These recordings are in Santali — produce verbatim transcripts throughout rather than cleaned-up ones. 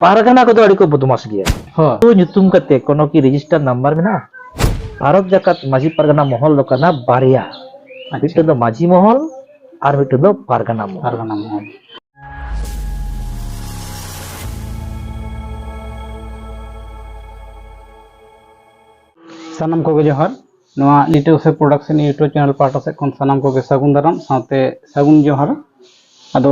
ᱯᱟᱨᱜᱟᱱᱟ ᱠᱚᱫᱚ ᱟᱹᱰᱤ ᱠᱚ ᱵᱚᱫᱢᱟᱥ ᱜᱮᱭᱟ᱾ ᱦᱳᱭ᱾ ᱟᱹᱛᱩ ᱧᱩᱛᱩᱢ ᱠᱟᱛᱮ ᱠᱳᱱᱳ ᱠᱤ ᱨᱮᱡᱤᱥᱴᱟᱨ ᱱᱟᱢᱵᱟᱨ ᱢᱮᱱᱟᱜᱼᱟ? ᱵᱷᱟᱨᱚᱛ ᱡᱟᱠᱟᱛ ᱢᱟᱹᱡᱷᱤ ᱯᱟᱨᱜᱟᱱᱟ ᱢᱚᱦᱚᱞ ᱫᱚ ᱠᱟᱱᱟ ᱵᱟᱨᱭᱟ᱾ ᱟᱪᱪᱷᱟ᱾ ᱢᱤᱫᱴᱮᱱ ᱫᱚ ᱢᱟᱹᱡᱷᱤ ᱢᱚᱦᱚᱞ ᱟᱨ ᱢᱤᱫᱴᱮᱱ ᱫᱚ ᱯᱟᱨᱜᱟᱱᱟ ᱢᱚᱦᱚᱞ᱾ ᱯᱟᱨᱜᱟᱱᱟ ᱢᱚᱦᱚᱞ᱾ ᱥᱟᱱᱟᱢ ᱠᱚᱜᱮ ᱡᱚᱦᱟᱨ᱾ ᱱᱚᱣᱟ ᱞᱤᱴᱟᱹ ᱜᱚᱸᱥᱟᱭ ᱯᱨᱚᱰᱟᱠᱥᱚᱱ YouTube ᱪᱮᱱᱮᱞ ᱯᱟᱦᱴᱟ ᱥᱮᱫ ᱠᱷᱚᱱ ᱥᱟᱱᱟᱢ ᱠᱚᱜᱮ ᱥᱟᱹᱜᱩᱱ ᱫᱟᱨᱟᱢ ᱥᱟᱶᱛᱮ ᱥᱟᱹᱜᱩᱱ ᱡᱚᱦᱟᱨ᱾ ᱟᱫᱚ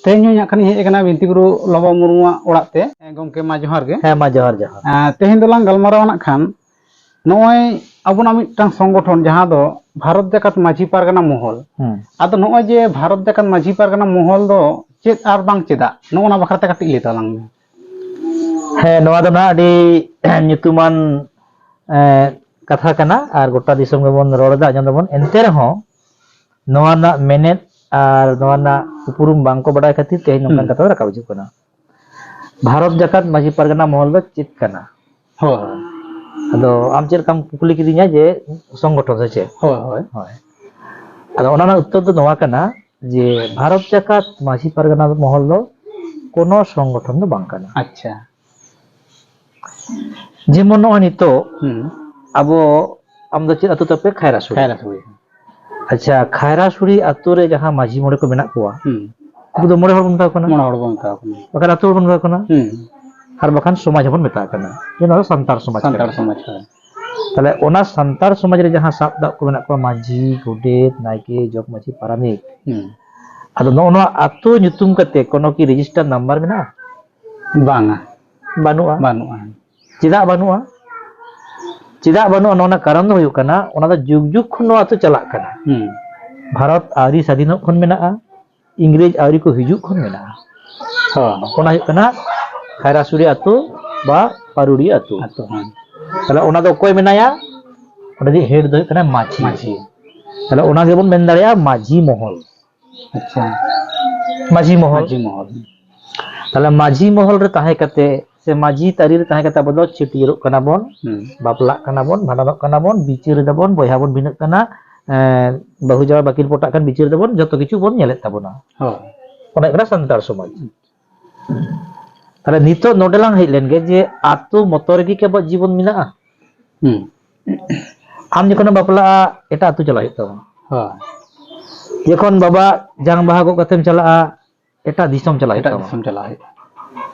ᱛᱮᱦᱮᱧ ᱦᱚᱸ ᱱᱟᱜ ᱠᱷᱟᱱ ᱤᱧ ᱦᱮᱡ ᱟᱠᱟᱱᱟ ᱵᱤᱱᱛᱤ ᱜᱩᱨᱩ ᱞᱚᱵᱚ ᱢᱩᱨᱢᱩᱣᱟᱜ ᱚᱲᱟᱜ ᱛᱮ᱾ ᱦᱮᱸ ᱜᱚᱢᱠᱮ, ᱢᱟ ᱡᱚᱦᱟᱨ ᱜᱮ᱾ ᱦᱮᱸ, ᱢᱟ ᱡᱚᱦᱟᱨ, ᱡᱚᱦᱟᱨ᱾ ᱟᱨ ᱛᱮᱦᱮᱧ ᱫᱚᱞᱟᱝ ᱜᱟᱞᱢᱟᱨᱟᱣᱟ ᱱᱟᱜ ᱠᱷᱟᱱ ᱱᱚᱜᱼᱚᱭ ᱟᱵᱚᱱᱟᱜ ᱢᱤᱫᱴᱟᱝ ᱥᱚᱝᱜᱚᱴᱷᱚᱱ ᱡᱟᱦᱟᱸ ᱫᱚ ᱵᱷᱟᱨᱚᱛ ᱡᱟᱠᱟᱛ ᱢᱟᱹᱡᱷᱤ ᱯᱟᱨᱜᱟᱱᱟ ᱢᱚᱦᱚᱞ᱾ ᱦᱩᱸ᱾ ᱟᱫᱚ ᱱᱚᱜᱼᱚᱭ ᱡᱮ ᱵᱷᱟᱨᱚᱛ ᱡᱟᱠᱟᱛ ᱢᱟᱹᱡᱷᱤ ᱯᱟᱨᱜᱟᱱᱟ ᱢᱚᱦᱚᱞ ᱫᱚ ᱪᱮᱫ ᱟᱨ ᱵᱟᱝ ᱪᱮᱫᱟᱜ, ᱱᱚᱜᱼᱚ ᱱᱟ ᱵᱟᱠᱷᱨᱟ ᱛᱮ ᱠᱟᱹᱴᱤᱡ ᱞᱟᱹᱭ ᱛᱟᱞᱟᱝ ᱢᱮ᱾ ᱦᱮᱸ, ᱱᱚᱣᱟ ᱫᱚ ᱱᱟᱦᱟᱜ ᱟᱹᱰᱤ ᱧᱩᱛᱩᱢᱟᱱ, ᱮᱸ, ᱠᱟᱛᱷᱟ ᱠᱟᱱᱟ ᱟᱨ ᱜᱚᱴᱟ ᱫᱤᱥᱚᱢ ᱜᱮᱵᱚᱱ ᱨᱚᱲ ᱮᱫᱟ, ᱟᱸᱡᱚᱢ ᱫᱟᱵᱚᱱ᱾ ᱮᱱᱛᱮ ᱨᱮᱦᱚᱸ ᱱᱚᱣᱟ ᱨᱮᱱᱟᱜ ᱢᱮᱱᱮᱫ ᱟᱨ ᱱᱚᱣᱟ ᱨᱮᱱᱟᱜ ᱩᱯᱨᱩᱢ ᱵᱟᱝᱠᱚ ᱵᱟᱰᱟᱭ ᱠᱷᱟᱹᱛᱤᱨ ᱛᱮᱦᱮᱧ ᱱᱚᱝᱠᱟᱱ ᱦᱩᱸ᱾ ᱠᱟᱛᱷᱟ ᱫᱚ ᱨᱟᱠᱟᱵ ᱦᱤᱡᱩᱜ ᱠᱟᱱᱟ᱾ ᱵᱷᱟᱨᱚᱛ ᱡᱟᱠᱟᱛ ᱢᱟᱹᱡᱷᱤ ᱯᱟᱨᱜᱟᱱᱟ ᱢᱚᱦᱚᱞ ᱫᱚ ᱪᱮᱫ ᱠᱟᱱᱟ? ᱦᱳᱭ᱾ ᱟᱫᱚ ᱟᱢ ᱪᱮᱫ ᱞᱮᱠᱟᱢ ᱠᱩᱠᱞᱤ ᱠᱤᱫᱤᱧᱟ ᱡᱮ ᱥᱚᱝᱜᱚᱴᱷᱚᱱ ᱥᱮ ᱪᱮᱫ? ᱦᱳᱭ, ᱦᱳᱭ᱾ ᱦᱳᱭ᱾ ᱟᱫᱚ ᱚᱱᱟ ᱨᱮᱱᱟᱜ ᱩᱛᱛᱚᱨ ᱫᱚ ᱱᱚᱣᱟ ᱠᱟᱱᱟ ᱡᱮ ᱵᱷᱟᱨᱚᱛ ᱡᱟᱠᱟᱛ ᱢᱟᱹᱡᱷᱤ ᱯᱟᱨᱜᱟᱱᱟ ᱢᱚᱦᱚᱞ ᱫᱚ ᱠᱳᱱᱳ ᱥᱚᱝᱜᱚᱴᱷᱚᱱ ᱫᱚ ᱵᱟᱝ ᱠᱟᱱᱟ᱾ ᱟᱪᱪᱷᱟ᱾ ᱡᱮᱢᱚᱱ ᱱᱚᱜᱼᱚᱭ ᱱᱤᱛᱚᱜ ᱦᱩᱸ᱾ ᱟᱵᱚ, ᱟᱢ ᱫᱚ ᱪᱮᱫ ᱟᱹᱛᱩ ᱛᱟᱯᱮ? ᱠᱷᱟᱭᱨᱟᱥᱩᱲᱤ᱾ ᱠᱷᱟᱭᱨᱟᱥᱩᱲᱤ᱾ ᱟᱪᱪᱷᱟ, ᱠᱷᱟᱭᱨᱟᱥᱩᱲᱤ ᱟᱹᱛᱩ ᱨᱮ ᱡᱟᱦᱟᱸ ᱢᱟᱹᱡᱷᱤ ᱢᱚᱬᱮ ᱠᱚ ᱢᱮᱱᱟᱜ ᱠᱚᱣᱟ, ᱦᱩᱸ᱾ ᱩᱱᱠᱩ ᱫᱚ ᱢᱚᱬᱮ ᱦᱚᱲ ᱵᱚᱱ ᱢᱮᱛᱟ ᱠᱚ ᱠᱟᱱᱟ᱾ ᱢᱚᱬᱮ ᱦᱚᱲ ᱵᱚᱱ ᱢᱮᱛᱟ ᱠᱚ ᱠᱟᱱᱟ᱾ ᱵᱟᱠᱷᱟᱱ ᱟᱹᱛᱩ ᱦᱚᱲ ᱵᱚᱱ ᱢᱮᱛᱟ ᱠᱚ ᱠᱟᱱᱟ᱾ ᱦᱩᱸ᱾ ᱟᱨ ᱵᱟᱠᱷᱟᱱ ᱥᱚᱢᱟᱡᱽ ᱦᱚᱸᱵᱚᱱ ᱢᱮᱛᱟ ᱠᱚ ᱠᱟᱱᱟ᱾ ᱡᱮ ᱱᱚᱣᱟ ᱫᱚ ᱥᱟᱱᱛᱟᱲ ᱥᱚᱢᱟᱡᱽ ᱥᱟᱱᱛᱟᱲ ᱠᱟᱱᱟ᱾ ᱥᱚᱢᱟᱡᱽ ᱠᱟᱱᱟ᱾ ᱛᱟᱦᱞᱮ ᱚᱱᱟ ᱥᱟᱱᱛᱟᱲ ᱥᱚᱢᱟᱡᱽ ᱨᱮ ᱡᱟᱦᱟᱸ ᱥᱟᱵ ᱫᱟᱜ ᱠᱚ ᱢᱮᱱᱟᱜ ᱠᱚᱣᱟ, ᱢᱟᱹᱡᱷᱤ, ᱜᱚᱰᱮᱛ, ᱱᱟᱭᱠᱮ, ᱡᱚᱜᱽ ᱢᱟᱹᱡᱷᱤ, ᱯᱟᱨᱟᱱᱤᱠ, ᱦᱩᱸ᱾ ᱟᱫᱚ ᱱᱚᱜᱼᱚ ᱱᱚᱣᱟ ᱟᱹᱛᱩ ᱧᱩᱛᱩᱢ ᱠᱟᱛᱮ ᱠᱳᱱᱳ ᱠᱤ ᱨᱮᱡᱤᱥᱴᱟᱨ ᱱᱟᱢᱵᱟᱨ ᱢᱮᱱᱟᱜᱼᱟ? ᱵᱟᱝᱟ᱾ ᱵᱟᱹᱱᱩᱜᱼᱟ᱾ ᱵᱟᱹᱱᱩᱜᱼᱟ᱾ ᱪᱮᱫᱟᱜ ᱵᱟᱹᱱᱩᱜᱼᱟ? ᱪᱮᱫᱟᱜ ᱵᱟᱹᱱᱩᱜᱼᱟ? ᱱᱚᱣᱟ ᱨᱮᱱᱟᱜ ᱠᱟᱨᱚᱱ ᱫᱚ ᱦᱩᱭᱩᱜ ᱠᱟᱱᱟ, ᱚᱱᱟ ᱫᱚ ᱡᱩᱜᱽ ᱡᱩᱜᱽ ᱠᱷᱚᱱ ᱱᱚᱣᱟ ᱟᱹᱛᱩ ᱪᱟᱞᱟᱜ ᱠᱟᱱᱟ᱾ ᱦᱩᱸ᱾ ᱵᱷᱟᱨᱚᱛ ᱟᱹᱣᱨᱤ ᱥᱟᱫᱷᱤᱱᱚᱜ ᱠᱷᱚᱱ ᱢᱮᱱᱟᱜᱼᱟ, ᱤᱝᱨᱮᱡᱽ ᱟᱹᱣᱨᱤ ᱠᱚ ᱦᱤᱡᱩᱜ ᱠᱷᱚᱱ ᱢᱮᱱᱟᱜᱼᱟ᱾ ᱦᱚᱸ᱾ ᱚᱱᱟ ᱦᱩᱭᱩᱜ ᱠᱟᱱᱟ ᱠᱷᱟᱭᱨᱟᱥᱩᱲᱤ ᱟᱹᱛᱩ ᱵᱟ ᱯᱟᱨᱩᱲᱤ ᱟᱹᱛᱩ᱾ ᱟᱹᱛᱩ, ᱦᱚᱸ᱾ ᱛᱟᱦᱞᱮ ᱚᱱᱟ ᱫᱚ ᱚᱠᱚᱭ ᱢᱮᱱᱟᱭᱟ? ᱚᱸᱰᱮ ᱫᱚ ᱦᱮᱰ ᱫᱚ ᱦᱩᱭᱩᱜ ᱠᱟᱱᱟ ᱢᱟᱹᱡᱷᱤ᱾ ᱢᱟᱹᱡᱷᱤ᱾ ᱛᱟᱦᱞᱮ ᱚᱱᱟ ᱜᱮᱵᱚᱱ ᱢᱮᱱ ᱫᱟᱲᱮᱭᱟᱜᱼᱟ ᱢᱟᱹᱡᱷᱤ ᱢᱚᱦᱚᱞ᱾ ᱟᱪᱪᱷᱟ᱾ ᱢᱟᱹᱡᱷᱤ ᱢᱚᱦᱚᱞ᱾ ᱢᱟᱹᱡᱷᱤ ᱢᱚᱦᱚᱞ᱾ ᱛᱟᱦᱞᱮ ᱢᱟᱹᱡᱷᱤ ᱢᱚᱦᱚᱞ ᱨᱮ ᱛᱟᱦᱮᱸ ᱠᱟᱛᱮ ᱥᱮ ᱢᱟᱹᱡᱷᱤ ᱛᱟᱹᱨᱤ ᱨᱮ ᱛᱟᱦᱮᱸ ᱠᱟᱛᱮ ᱟᱵᱚ ᱫᱚ ᱪᱷᱟᱹᱴᱭᱟᱹᱨᱚᱜ ᱠᱟᱱᱟ ᱵᱚᱱ, ᱦᱩᱸ᱾ ᱵᱟᱯᱞᱟᱜ ᱠᱟᱱᱟ ᱵᱚᱱ, ᱵᱷᱟᱸᱰᱟᱱᱚᱜ ᱠᱟᱱᱟ ᱵᱚᱱ, ᱵᱤᱪᱟᱹᱨ ᱮᱫᱟ ᱵᱚᱱ, ᱵᱚᱭᱦᱟ ᱵᱚᱱ ᱵᱷᱤᱱᱟᱹᱜ ᱠᱟᱱᱟ, ᱮᱸ, ᱵᱟᱹᱦᱩ ᱡᱟᱶᱟᱭ ᱵᱟᱹᱠᱤᱱ ᱯᱚᱴᱟᱜ ᱠᱟᱱ ᱵᱤᱪᱟᱹᱨ ᱮᱫᱟ ᱵᱚᱱ, ᱡᱚᱛᱚ ᱠᱤᱪᱷᱩ ᱵᱚᱱ ᱧᱮᱞᱮᱫ ᱛᱟᱵᱚᱱᱟ᱾ ᱦᱳᱭ᱾ ᱚᱱᱟ ᱦᱩᱭᱩᱜ ᱠᱟᱱᱟ ᱥᱟᱱᱛᱟᱲ ᱥᱚᱢᱟᱡᱽ᱾ ᱛᱟᱦᱞᱮ ᱱᱤᱛᱚᱜ ᱱᱚᱰᱮ ᱞᱟᱝ ᱦᱮᱡ ᱞᱮᱱ ᱜᱮ, ᱡᱮ ᱟᱹᱛᱩ ᱢᱚᱛᱚ ᱨᱮᱜᱮ ᱠᱤ ᱟᱵᱚᱣᱟᱜ ᱡᱤᱵᱚᱱ ᱢᱮᱱᱟᱜᱼᱟ? ᱦᱩᱸ᱾ ᱟᱢ ᱡᱚᱠᱷᱚᱱᱮᱢ ᱵᱟᱯᱞᱟᱜᱼᱟ, ᱮᱴᱟᱜ ᱟᱹᱛᱩ ᱪᱟᱞᱟᱜ ᱦᱩᱭᱩᱜ ᱛᱟᱢᱟ᱾ ᱦᱳᱭ᱾ ᱡᱚᱠᱷᱚᱱ ᱵᱟᱵᱟ ᱡᱟᱝ ᱵᱟᱦᱟ ᱜᱚᱜ ᱠᱟᱛᱮᱢ ᱪᱟᱞᱟᱜᱼᱟ, ᱮᱴᱟᱜ ᱫᱤᱥᱚᱢ ᱪᱟᱞᱟᱜ ᱦᱩᱭᱩᱜ ᱮᱴᱟᱜ ᱛᱟᱢᱟ᱾ ᱫᱤᱥᱚᱢ ᱪᱟᱞᱟᱜ ᱦᱩᱭᱩᱜᱼᱟ᱾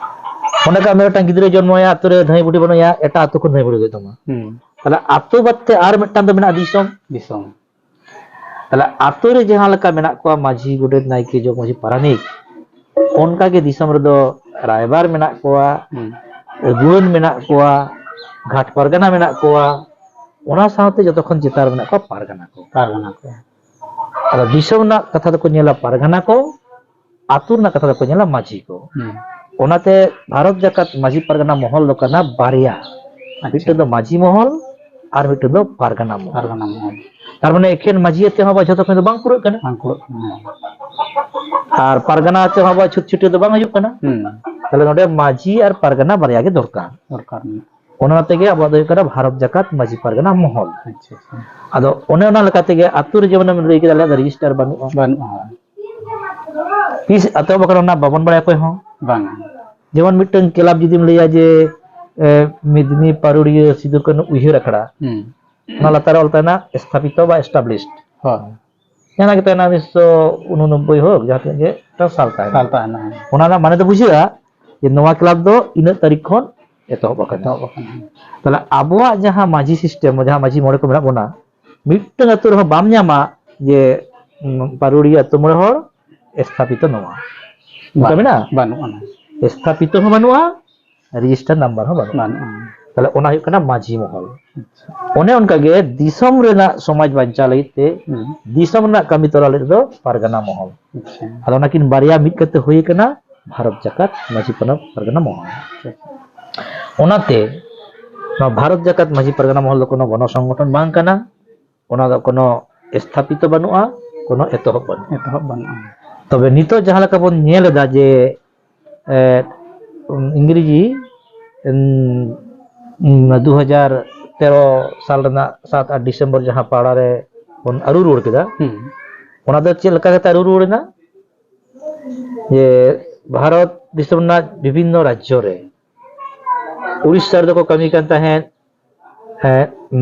ᱢᱚᱱᱮ ᱠᱟᱜ ᱢᱮ, ᱢᱤᱫᱴᱟᱝ ᱜᱤᱫᱽᱨᱟᱹ ᱡᱚᱱᱢᱚᱭᱟ, ᱟᱹᱛᱩ ᱨᱮ ᱫᱷᱟᱹᱭ ᱵᱩᱰᱷᱤ ᱵᱟᱹᱱᱩᱭᱟ, ᱮᱴᱟᱜ ᱟᱹᱛᱩ ᱠᱷᱚᱱ ᱫᱷᱟᱹᱭ ᱵᱩᱰᱷᱤ ᱟᱹᱜᱩᱭ ᱦᱩᱭᱩᱜ ᱛᱟᱢᱟ᱾ ᱦᱩᱸ᱾ ᱛᱟᱦᱞᱮ ᱟᱹᱛᱩ ᱵᱟᱫ ᱛᱮ ᱟᱨ ᱢᱤᱫᱴᱟᱝ ᱫᱚ ᱢᱮᱱᱟᱜᱼᱟ, ᱫᱤᱥᱚᱢ᱾ ᱫᱤᱥᱚᱢ᱾ ᱛᱟᱦᱞᱮ ᱟᱹᱛᱩ ᱨᱮ ᱡᱟᱦᱟᱸ ᱞᱮᱠᱟ ᱢᱮᱱᱟᱜ ᱠᱚᱣᱟ ᱢᱟᱹᱡᱷᱤ, ᱜᱚᱰᱮᱛ, ᱱᱟᱭᱠᱮ, ᱡᱚᱜᱽ ᱢᱟᱹᱡᱷᱤ, ᱯᱟᱨᱟᱱᱤᱠ, ᱚᱱᱠᱟ ᱜᱮ ᱫᱤᱥᱚᱢ ᱨᱮᱫᱚ ᱨᱟᱭᱵᱟᱨ ᱢᱮᱱᱟᱜ ᱠᱚᱣᱟ, ᱦᱩᱸ᱾ ᱟᱹᱜᱩᱣᱟᱹᱱ ᱢᱮᱱᱟᱜ ᱠᱚᱣᱟ, ᱜᱷᱟᱴ ᱯᱟᱨᱜᱟᱱᱟ ᱢᱮᱱᱟᱜ ᱠᱚᱣᱟ, ᱚᱱᱟ ᱥᱟᱶᱛᱮ ᱡᱚᱛᱚ ᱠᱷᱚᱱ ᱪᱮᱛᱟᱱ ᱨᱮ ᱢᱮᱱᱟᱜ ᱠᱚᱣᱟ ᱯᱟᱨᱜᱟᱱᱟ ᱠᱚ᱾ ᱯᱟᱨᱜᱟᱱᱟ ᱠᱚ᱾ ᱟᱫᱚ ᱫᱤᱥᱚᱢ ᱨᱮᱱᱟᱜ ᱠᱟᱛᱷᱟ ᱫᱚᱠᱚ ᱧᱮᱞᱟ ᱯᱟᱨᱜᱟᱱᱟ ᱠᱚ, ᱟᱹᱛᱩ ᱨᱮᱱᱟᱜ ᱠᱟᱛᱷᱟ ᱫᱚᱠᱚ ᱧᱮᱞᱟ ᱢᱟᱹᱡᱷᱤ ᱠᱚ᱾ ᱦᱩᱸ᱾ ᱚᱱᱟᱛᱮ ᱵᱷᱟᱨᱚᱛ ᱡᱟᱠᱟᱛ ᱢᱟᱹᱡᱷᱤ ᱯᱟᱨᱜᱟᱱᱟ ᱢᱚᱦᱚᱞ ᱫᱚ ᱠᱟᱱᱟ ᱵᱟᱨᱭᱟ᱾ ᱟᱪᱪᱷᱟ᱾ ᱢᱤᱫᱴᱟᱝ ᱫᱚ ᱢᱟᱹᱡᱷᱤ ᱢᱚᱦᱚᱞ ᱟᱨ ᱢᱤᱫᱴᱟᱝ ᱫᱚ ᱯᱟᱨᱜᱟᱱᱟ ᱢᱚᱦᱚᱞ᱾ ᱯᱟᱨᱜᱟᱱᱟ ᱢᱚᱦᱚᱞ᱾ ᱛᱟᱨ ᱢᱟᱱᱮ ᱮᱠᱷᱮᱱ ᱢᱟᱹᱡᱷᱤ ᱟᱛᱮ ᱦᱚᱸ ᱟᱵᱚᱣᱟᱜ ᱡᱷᱚᱛᱚ ᱠᱟᱹᱢᱤ ᱫᱚ ᱵᱟᱝ ᱯᱩᱨᱟᱹᱜ ᱠᱟᱱᱟ᱾ ᱵᱟᱝ ᱯᱩᱨᱟᱹᱜ ᱠᱟᱱᱟ, ᱦᱮᱸ᱾ ᱟᱨ ᱯᱟᱨᱜᱟᱱᱟ ᱟᱛᱮ ᱦᱚᱸ ᱟᱵᱚᱣᱟᱜ ᱪᱷᱩᱴ ᱪᱷᱟᱹᱴᱭᱟᱹᱨ ᱫᱚ ᱵᱟᱝ ᱦᱩᱭᱩᱜ ᱠᱟᱱᱟ᱾ ᱦᱩᱸ᱾ ᱛᱟᱦᱞᱮ ᱱᱚᱰᱮ ᱢᱟᱹᱡᱷᱤ ᱟᱨ ᱯᱟᱨᱜᱟᱱᱟ ᱵᱟᱨᱭᱟ ᱜᱮ ᱫᱚᱨᱠᱟᱨ᱾ ᱫᱚᱨᱠᱟᱨ ᱢᱮᱱᱟᱜᱼᱟ᱾ ᱚᱱᱟ ᱛᱮᱜᱮ ᱟᱵᱚᱣᱟᱜ ᱫᱚ ᱦᱩᱭᱩᱜ ᱠᱟᱱᱟ ᱵᱷᱟᱨᱚᱛ ᱡᱟᱠᱟᱛ ᱢᱟᱹᱡᱷᱤ ᱯᱟᱨᱜᱟᱱᱟ ᱢᱚᱦᱚᱞ᱾ ᱟᱪᱪᱷᱟ, ᱟᱪᱪᱷᱟ᱾ ᱟᱫᱚ ᱚᱱᱮ ᱚᱱᱟ ᱞᱮᱠᱟ ᱛᱮᱜᱮ ᱟᱹᱛᱩ ᱨᱮ ᱡᱮᱢᱚᱱ ᱮᱢ ᱞᱟᱹᱭ ᱠᱮᱫᱟ, ᱟᱞᱮᱭᱟᱜ ᱫᱚ ᱨᱮᱡᱤᱥᱴᱟᱨ ᱵᱟᱹᱱᱩᱜᱼᱟ᱾ ᱵᱟᱹᱱᱩᱜᱼᱟ᱾ ᱛᱤᱥ ᱮᱛᱚᱦᱚᱵ ᱟᱠᱟᱱᱟ ᱚᱱᱟ ᱵᱟᱵᱚᱱ ᱵᱟᱲᱟᱭᱟ ᱚᱠᱚᱭ ᱦᱚᱸ᱾ ᱵᱟᱝ᱾ ᱡᱮᱢᱚᱱ ᱢᱤᱫᱴᱟᱝ ᱠᱞᱟᱵᱽ ᱡᱩᱫᱤᱢ ᱞᱟᱹᱭᱟ ᱡᱮ, ᱮ, ᱢᱮᱫᱽᱱᱤ ᱯᱟᱨᱩᱲᱤᱭᱟᱹ ᱥᱤᱫᱩ ᱠᱟᱹᱱᱦᱩ ᱩᱭᱦᱟᱹᱨ ᱟᱠᱷᱲᱟ, ᱦᱩᱸ᱾ ᱚᱱᱟ ᱞᱟᱛᱟᱨ ᱨᱮ ᱚᱞ ᱛᱟᱦᱮᱱᱟ ᱮᱥᱛᱷᱟᱯᱤᱛᱚ ᱵᱟ ᱮᱥᱴᱟᱵᱞᱤᱥᱰ᱾ ᱦᱳᱭ᱾ ᱡᱟᱦᱟᱸ ᱜᱮ ᱛᱟᱦᱮᱱᱟ ᱩᱱᱤᱥᱥᱚ ᱩᱱᱚᱱᱚᱵᱵᱳᱭ ᱦᱳᱠ, ᱡᱟᱦᱟᱸ ᱛᱤᱱᱟᱹᱜ ᱜᱮ ᱢᱤᱫᱴᱟᱝ ᱥᱟᱞ ᱛᱟᱦᱮᱱᱟ᱾ ᱥᱟᱞ ᱛᱟᱦᱮᱱᱟ, ᱦᱮᱸ᱾ ᱚᱱᱟ ᱨᱮᱱᱟᱜ ᱢᱟᱱᱮ ᱫᱚ ᱵᱩᱡᱷᱟᱹᱜᱼᱟ ᱡᱮ ᱱᱚᱣᱟ ᱠᱞᱟᱵᱽ ᱫᱚ ᱤᱱᱟᱹᱜ ᱛᱟᱹᱨᱤᱠᱷ ᱠᱷᱚᱱ ᱮᱛᱚᱦᱚᱵ ᱟᱠᱟᱱᱟ᱾ ᱮᱛᱚᱦᱚᱵ ᱟᱠᱟᱱᱟ, ᱦᱮᱸ᱾ ᱛᱟᱦᱞᱮ ᱟᱵᱚᱣᱟᱜ ᱡᱟᱦᱟᱸ ᱢᱟᱹᱡᱷᱤ ᱥᱤᱥᱴᱮᱢ, ᱡᱟᱦᱟᱸ ᱢᱟᱹᱡᱷᱤ ᱢᱚᱬᱮ ᱠᱚ ᱢᱮᱱᱟᱜ ᱵᱚᱱᱟ, ᱢᱤᱫᱴᱟᱝ ᱟᱹᱛᱩ ᱨᱮᱦᱚᱸ ᱵᱟᱢ ᱧᱟᱢᱟ ᱡᱮ, ᱩᱸ, ᱯᱟᱨᱩᱲᱤᱭᱟᱹ ᱟᱹᱛᱩ ᱢᱚᱬᱮ ᱦᱚᱲ ᱮᱥᱛᱷᱟᱯᱤᱛᱚ ᱱᱚᱣᱟ᱾ ᱚᱱᱠᱟ ᱵᱟᱝ, ᱢᱮᱱᱟᱜᱼᱟ? ᱵᱟᱹᱱᱩᱜ ᱟᱱᱟ᱾ ᱮᱥᱛᱷᱟᱯᱤᱛᱚ ᱦᱚᱸ ᱵᱟᱹᱱᱩᱜᱼᱟ, ᱨᱮᱡᱤᱥᱴᱟᱨ ᱱᱟᱢᱵᱟᱨ ᱦᱚᱸ ᱵᱟᱹᱱᱩᱜᱼᱟ᱾ ᱵᱟᱹᱱᱩᱜᱼᱟ᱾ ᱛᱟᱦᱞᱮ ᱚᱱᱟ ᱦᱩᱭᱩᱜ ᱠᱟᱱᱟ ᱢᱟᱹᱡᱷᱤ ᱢᱚᱦᱚᱞ᱾ ᱟᱪᱪᱷᱟ᱾ ᱚᱱᱮ ᱚᱱᱠᱟ ᱜᱮ ᱫᱤᱥᱚᱢ ᱨᱮᱱᱟᱜ ᱥᱚᱢᱟᱡᱽ ᱵᱟᱧᱪᱟᱣ ᱞᱟᱹᱜᱤᱫ ᱛᱮ, ᱦᱩᱸ᱾ ᱫᱤᱥᱚᱢ ᱨᱮᱱᱟᱜ ᱠᱟᱹᱢᱤ ᱛᱚᱨᱟ ᱞᱟᱹᱜᱤᱫ ᱫᱚ ᱯᱟᱨᱜᱟᱱᱟ ᱢᱚᱦᱚᱞ᱾ ᱟᱪᱪᱷᱟ᱾ ᱟᱫᱚ ᱚᱱᱟᱠᱤᱱ ᱵᱟᱨᱭᱟ ᱢᱤᱫ ᱠᱟᱛᱮ ᱦᱩᱭ ᱠᱟᱱᱟ ᱵᱷᱟᱨᱚᱛ ᱡᱟᱠᱟᱛ ᱢᱟᱹᱡᱷᱤ ᱯᱟᱨᱜᱟᱱᱟ ᱢᱚᱦᱚᱞ᱾ ᱟᱪᱪᱷᱟ᱾ ᱚᱱᱟᱛᱮ ᱱᱚᱣᱟ ᱵᱷᱟᱨᱚᱛ ᱡᱟᱠᱟᱛ ᱢᱟᱹᱡᱷᱤ ᱯᱟᱨᱜᱟᱱᱟ ᱢᱚᱦᱚᱞ ᱫᱚ ᱠᱳᱱᱳ ᱜᱚᱱᱚ ᱥᱚᱝᱜᱚᱴᱷᱚᱱ ᱵᱟᱝ ᱠᱟᱱᱟ, ᱚᱱᱟ ᱫᱚ ᱠᱳᱱᱳ ᱮᱥᱛᱷᱟᱯᱤᱛᱚ ᱵᱟᱹᱱᱩᱜᱼᱟ, ᱠᱳᱱᱳ ᱮᱛᱚᱦᱚᱵ ᱵᱟᱹᱱᱩᱜᱼᱟ᱾ ᱮᱛᱚᱦᱚᱵ ᱵᱟᱹᱱᱩᱜᱼᱟ᱾ ᱛᱚᱵᱮ ᱱᱤᱛᱚᱜ ᱡᱟᱦᱟᱸ ᱞᱮᱠᱟ ᱵᱚᱱ ᱧᱮᱞ ᱮᱫᱟ ᱡᱮ, ᱮ, ᱤᱝᱨᱮᱡᱤ, ᱩᱢ, ᱩᱢ, ᱫᱩ ᱦᱟᱡᱟᱨ ᱛᱮᱨᱚ ᱥᱟᱞ ᱨᱮᱱᱟᱜ ᱥᱟᱛ ᱟᱴ ᱰᱤᱥᱮᱢᱵᱚᱨ ᱡᱟᱦᱟᱸ ᱯᱟᱲᱟ ᱨᱮ ᱵᱚᱱ ᱟᱹᱨᱩ ᱨᱩᱣᱟᱹᱲ ᱠᱮᱫᱟ, ᱦᱩᱸ᱾ ᱚᱱᱟ ᱫᱚ ᱪᱮᱫ ᱞᱮᱠᱟ ᱠᱟᱛᱮ ᱟᱹᱨᱩ ᱨᱩᱣᱟᱹᱲ ᱮᱱᱟ? ᱡᱮ ᱵᱷᱟᱨᱚᱛ ᱫᱤᱥᱚᱢ ᱨᱮᱱᱟᱜ ᱵᱤᱵᱷᱤᱱᱱᱚ ᱨᱟᱡᱽᱡᱚ ᱨᱮ, ᱩᱲᱤᱥᱥᱟ ᱨᱮᱫᱚ ᱠᱚ ᱠᱟᱹᱢᱤ ᱠᱟᱱ ᱛᱟᱦᱮᱸᱫ, ᱮ,